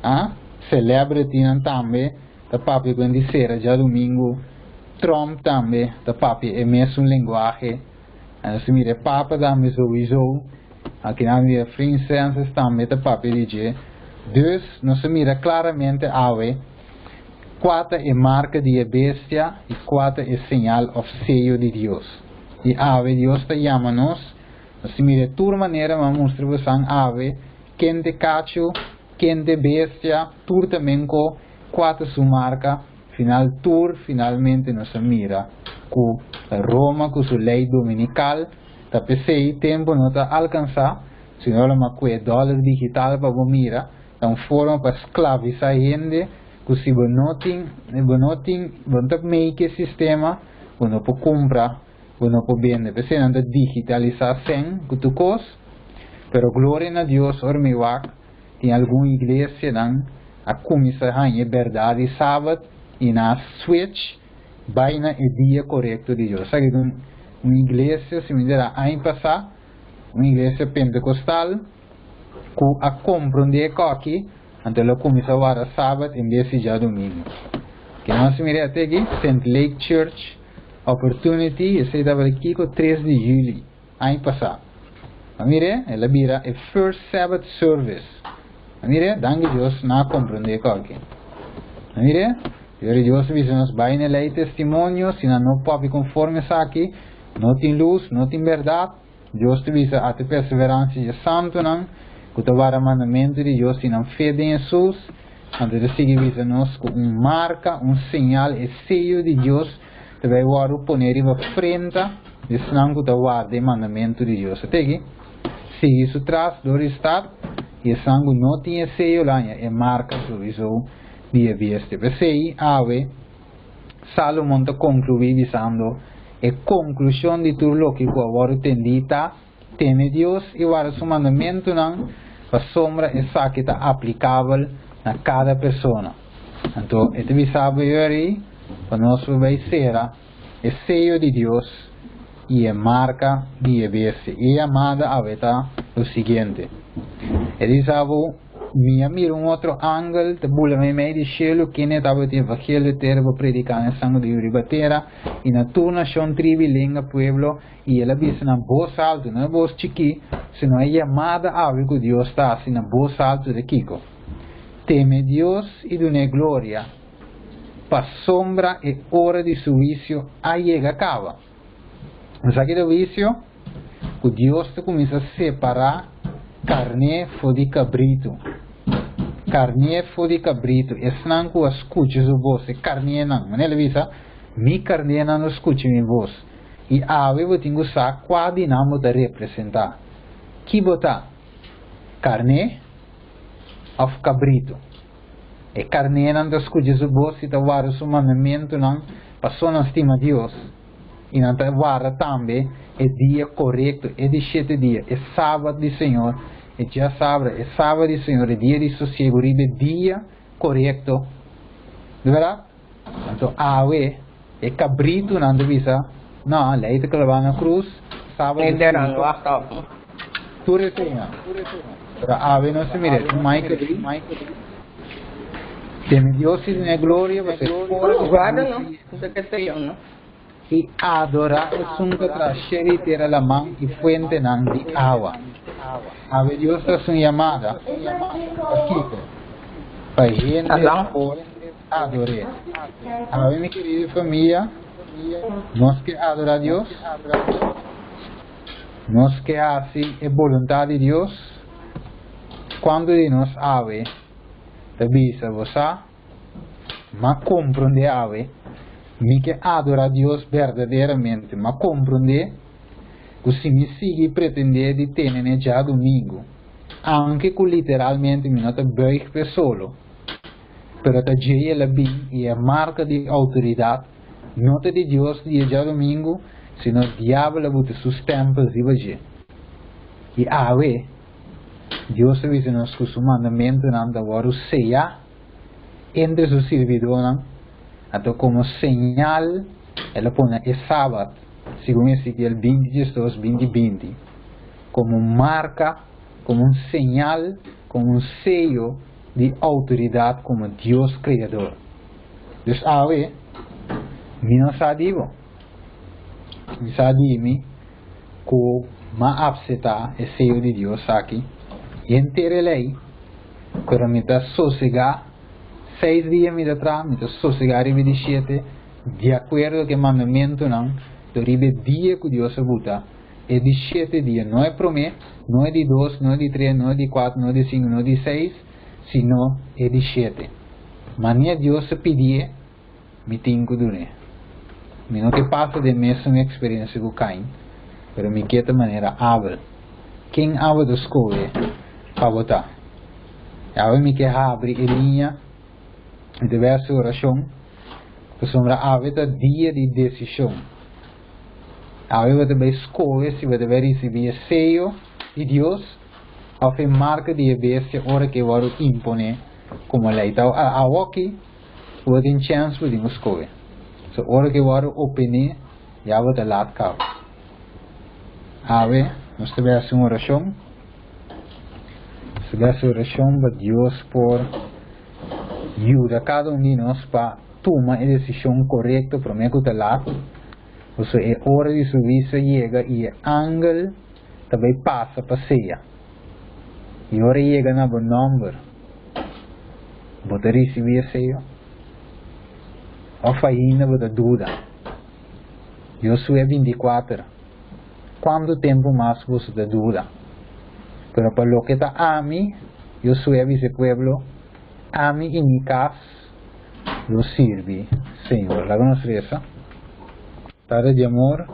Ah, celebritynan tambe ta papia ku hende sera djadumingu, Trump tambe ta papia e mesun lenguahe. Nos ta mira e Papa tambe souiso. Akinan mira Francis tambe ta papia di dje. Dus nos ta mira claramente awe cua ta e marca di e bestia y cua ta e señal of seyo di Dios. Y awe Dios ta yama nos, nos ta mira e tur manera ma mustra bosan awe ken ta e cacho, ken ta e bestia, tur ta menco cua ta su marca. Final tur finalmente nos a mira cu Roma cu su ley dominical Ta p'esei tempu no ta alkansá, sino lo ma kue dòler digital pa bo mira, ta un forma pa sklavisá hende ku si bo no tin, bo no tin, bo no ta make e sistema, bo no por kumpra, bo no por bende. P'esei nan ta digitalisá sèn ku tur kos, pero gloria na Dios ora mi wak tin algun iglesianan a kuminsá haña e bèrdat di sabat i nan a switch bai na e dia korekto di Dios. Esaki ta un iglesia, si mi dera aña pasá, un iglesia pentekostal ku a komprondé e koki, anto el a kuminsá warda sabat en bes di djadumingu. Ke nos mira ate aki, Saint Lake Church Opportunity, esei tabata kiko 3 di juli aña pasá. A mir'é, el a bira e First Sabbath Service. A mir'é, danki Dios, nan a komprondé e koki. A mir'é, Gloria Dios a bisa nos bai na e lei testimonio, si nan no papia konforme esaki, no tin lus, no tin bèrdat. Dios ta bisa ata e perseveransia dje santunan ku ta warda mandamentu di Dios i nan fe den Hesus. Anto ta sigui bisa nos ku un marka, un señal, e seyo di Dios ta bai wòrdu pone riba frenta di esnan ku ta warda e mandamentu di Dios. A teki sigui su tras dor di stat, i esnan ku no tin e seyo lo haña e marka souiso di e bestia. P'esei, awe, Salomon ta konkluí bisando, E konklushon di tur loke ku a wòrdu tendí ta, Teme Dios i warda su mandamentunan, pasobra esaki ta aplikabel na kada persona. Anto, e ta bisa bo yori pa nos por bai sera e seyo di Dios i e marka di e bestia. I e yamada awe ta lo siguiente. E ta bisa bo, Mi a mira un otro angel ta bula meimei di shelu, kende tabatin evangelio eterno pa prediká na esnan ku ta vivi riba tera, i na tur nashon, tribi, lenga, pueblo, i el a bisa na bos altu, no na bos chikí, sino e yamada awe ku Dios ta hasi na bos altu ta kiko? Teme Dios i dun'é gloria, pasobra e ora di su huisio a yega kaba. Esaki ta huisio ku Dios ta kuminsá separá. Karné for di kabritu. Karné for di kabritu. Esnan ku a skucha su bos, e karnénan. Manera el a bisa, Mi karnénan lo skucha mi bos. I awe bo tin ku sa kua di nan bo ta representá. Ki bo ta? Karné òf kabritu? E karnénan ta skucha su bos i ta warda su mandamentunan pasobra nan stima Dios. I nan ta warda tambe e dia korekto, e di shete dia, e Sabat di Señor, e djasabra, e Sabat di Señor, e dia di sosiegu riba e dia korekto. Di bèrdat? Anto awe e kabritunan ta bisa, No, lei ta klabá na krus, Sabat di Señor. Tur eseinan. Pero awe nos ta mira, e Michael ei, teme Dios i dun'é gloria, pasobra e ora di I adorá esun ku ta sheri i tera laman i fuentenan di awa. Awe Dios ta hasi un yamada pa kiko? Pa hende por ador'é. Awe mi kerido famia, nos ke adorá Dios? Nos ke hasi e boluntat di Dios? Kuantu di nos awe ta bisa, Bo sa, m'a komprondé awe, mi ke adorá Dios berdaderamente. M'a komprondé ku si mi sigui pretendé di tene n'e djadumingu, aunke ku literalmente mi no ta buig p'e solo, pero ta djei el a bin i e marka di outoridat no ta di Dios di e djadumingu, sino diabel a buta su stèmpel riba dje. I awe, Dios a bisa nos ku su mandamentunan ta wòrdu seyá entre su sirbidónan, anto komo señal el a pone e Sabat, segun Ezekiel 20 diesdos, 20 20, komo marka, komo un señal, komo un seyo di outoridat komo Dios Kreador. Dus awe, mi no sa di bo. Mi sa di mi ku m'a apseptá e seyo di Dios aki henter e lei, pero mi ta sosegá seis dia mi ta traha, mi ta sosegá riba e di shete, di akuerdo ku e mandamentunan, pero riba e dia ku Dios a buta, e di shete dia, no e promé, no e di dos, no e di tres, no e di kuater, no e di sinku, no e di seis, sino e di shete. Manera Dios a pidié, mi tin ku dun'é. Mi no ke pasa den mesun eksperensia ku Kain, pero mi ke ta manera Abel. Ken Abel ta skohe pa bo ta? Awe mi ke habri e liña i ta bai hasi orashon, pasobra awe ta dia di desishon. Awe bo ta bai skohe si bo ta bai risibí e seyo di Dios òf e marka di e bestia ora ku e wòrdu imponé komo lei. Ta awoki bo tin chèns bo tin ku skohe. So ora ku e wòrdu opené ya bo ta lat kaba. Awe nos ta bai hasi un orashon. Nos ta bai hasi orashon pa Dios por yuda kada un di nos pa tuma e desishon korekto promé ku ta lat. Pasobra e ora di su huisio a yega i e angel ta bai pasa pa sea. I ora e yega na bo nòmber, bo ta risibí e seo? Òf ainda bo ta duda? Josué 24, Kuantu tempu mas boso ta duda? Pero pa loke ta ami, Josué a bisa e pueblo, Ami i mi kas lo sirbi Señor. Laga nos resa. Tata di amor,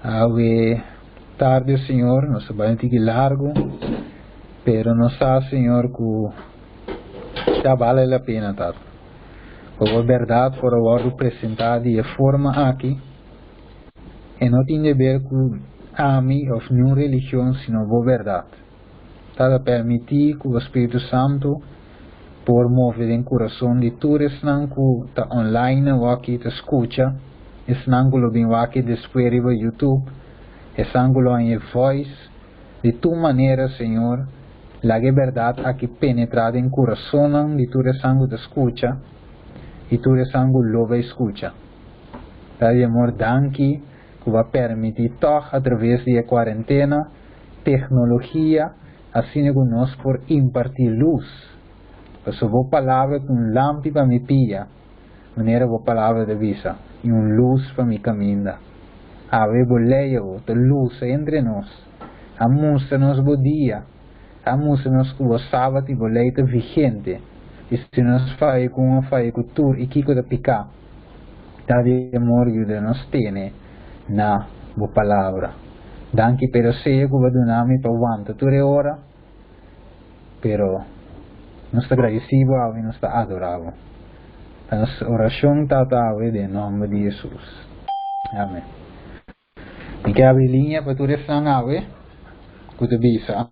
awe tarde, Señor, nos ta bai un tiki largu, pero nos sa, Señor, ku ta bale la pena, Tata. Pa bo bèrdat por a wòrdu presentá di e forma aki, e no tin de ber ku ami òf niun religion, sino bo bèrdat. Tata, permití ku bo Spiritu Santu por move den kurason di tur esnan ku ta online awaki ta skucha, esnan ku lo bin wak despues riba YouTube, esnan ku lo haña e voice. Di tur manera, Señor, laga e bèrdat aki penetrá den kurasonnan di tur esnan ku ta skucha i tur esnan ku lo bai skucha. Tata di amor, danki ku bo a permití tòg atraves di e kuarentena, Tecnologia asina cu nos por imparti luz. Pasobra bo palabra ta un lampi pa mi pia, manera bo palabra ta bisa, y un luz pa mi caminda. Awe bo ley awo ta lusa entre nos. A mustra nos bo dia. A mustra nos ku bo sabat i bo lei ta vigente. I si nos faya ku un a faya ku tur i kiko ta piká. Ta di amor yuda nos tene na bo palabra. Danki pero sea ku bo a duna mi pa wanta tur e ora. Pero nos ta gradisí bo awe i nos ta adorá bo. Ta nos orashon Tata awe den nòmber di Hesus. Amèn. Mi ke abri liña pa tur esnan awe ku ta bisa.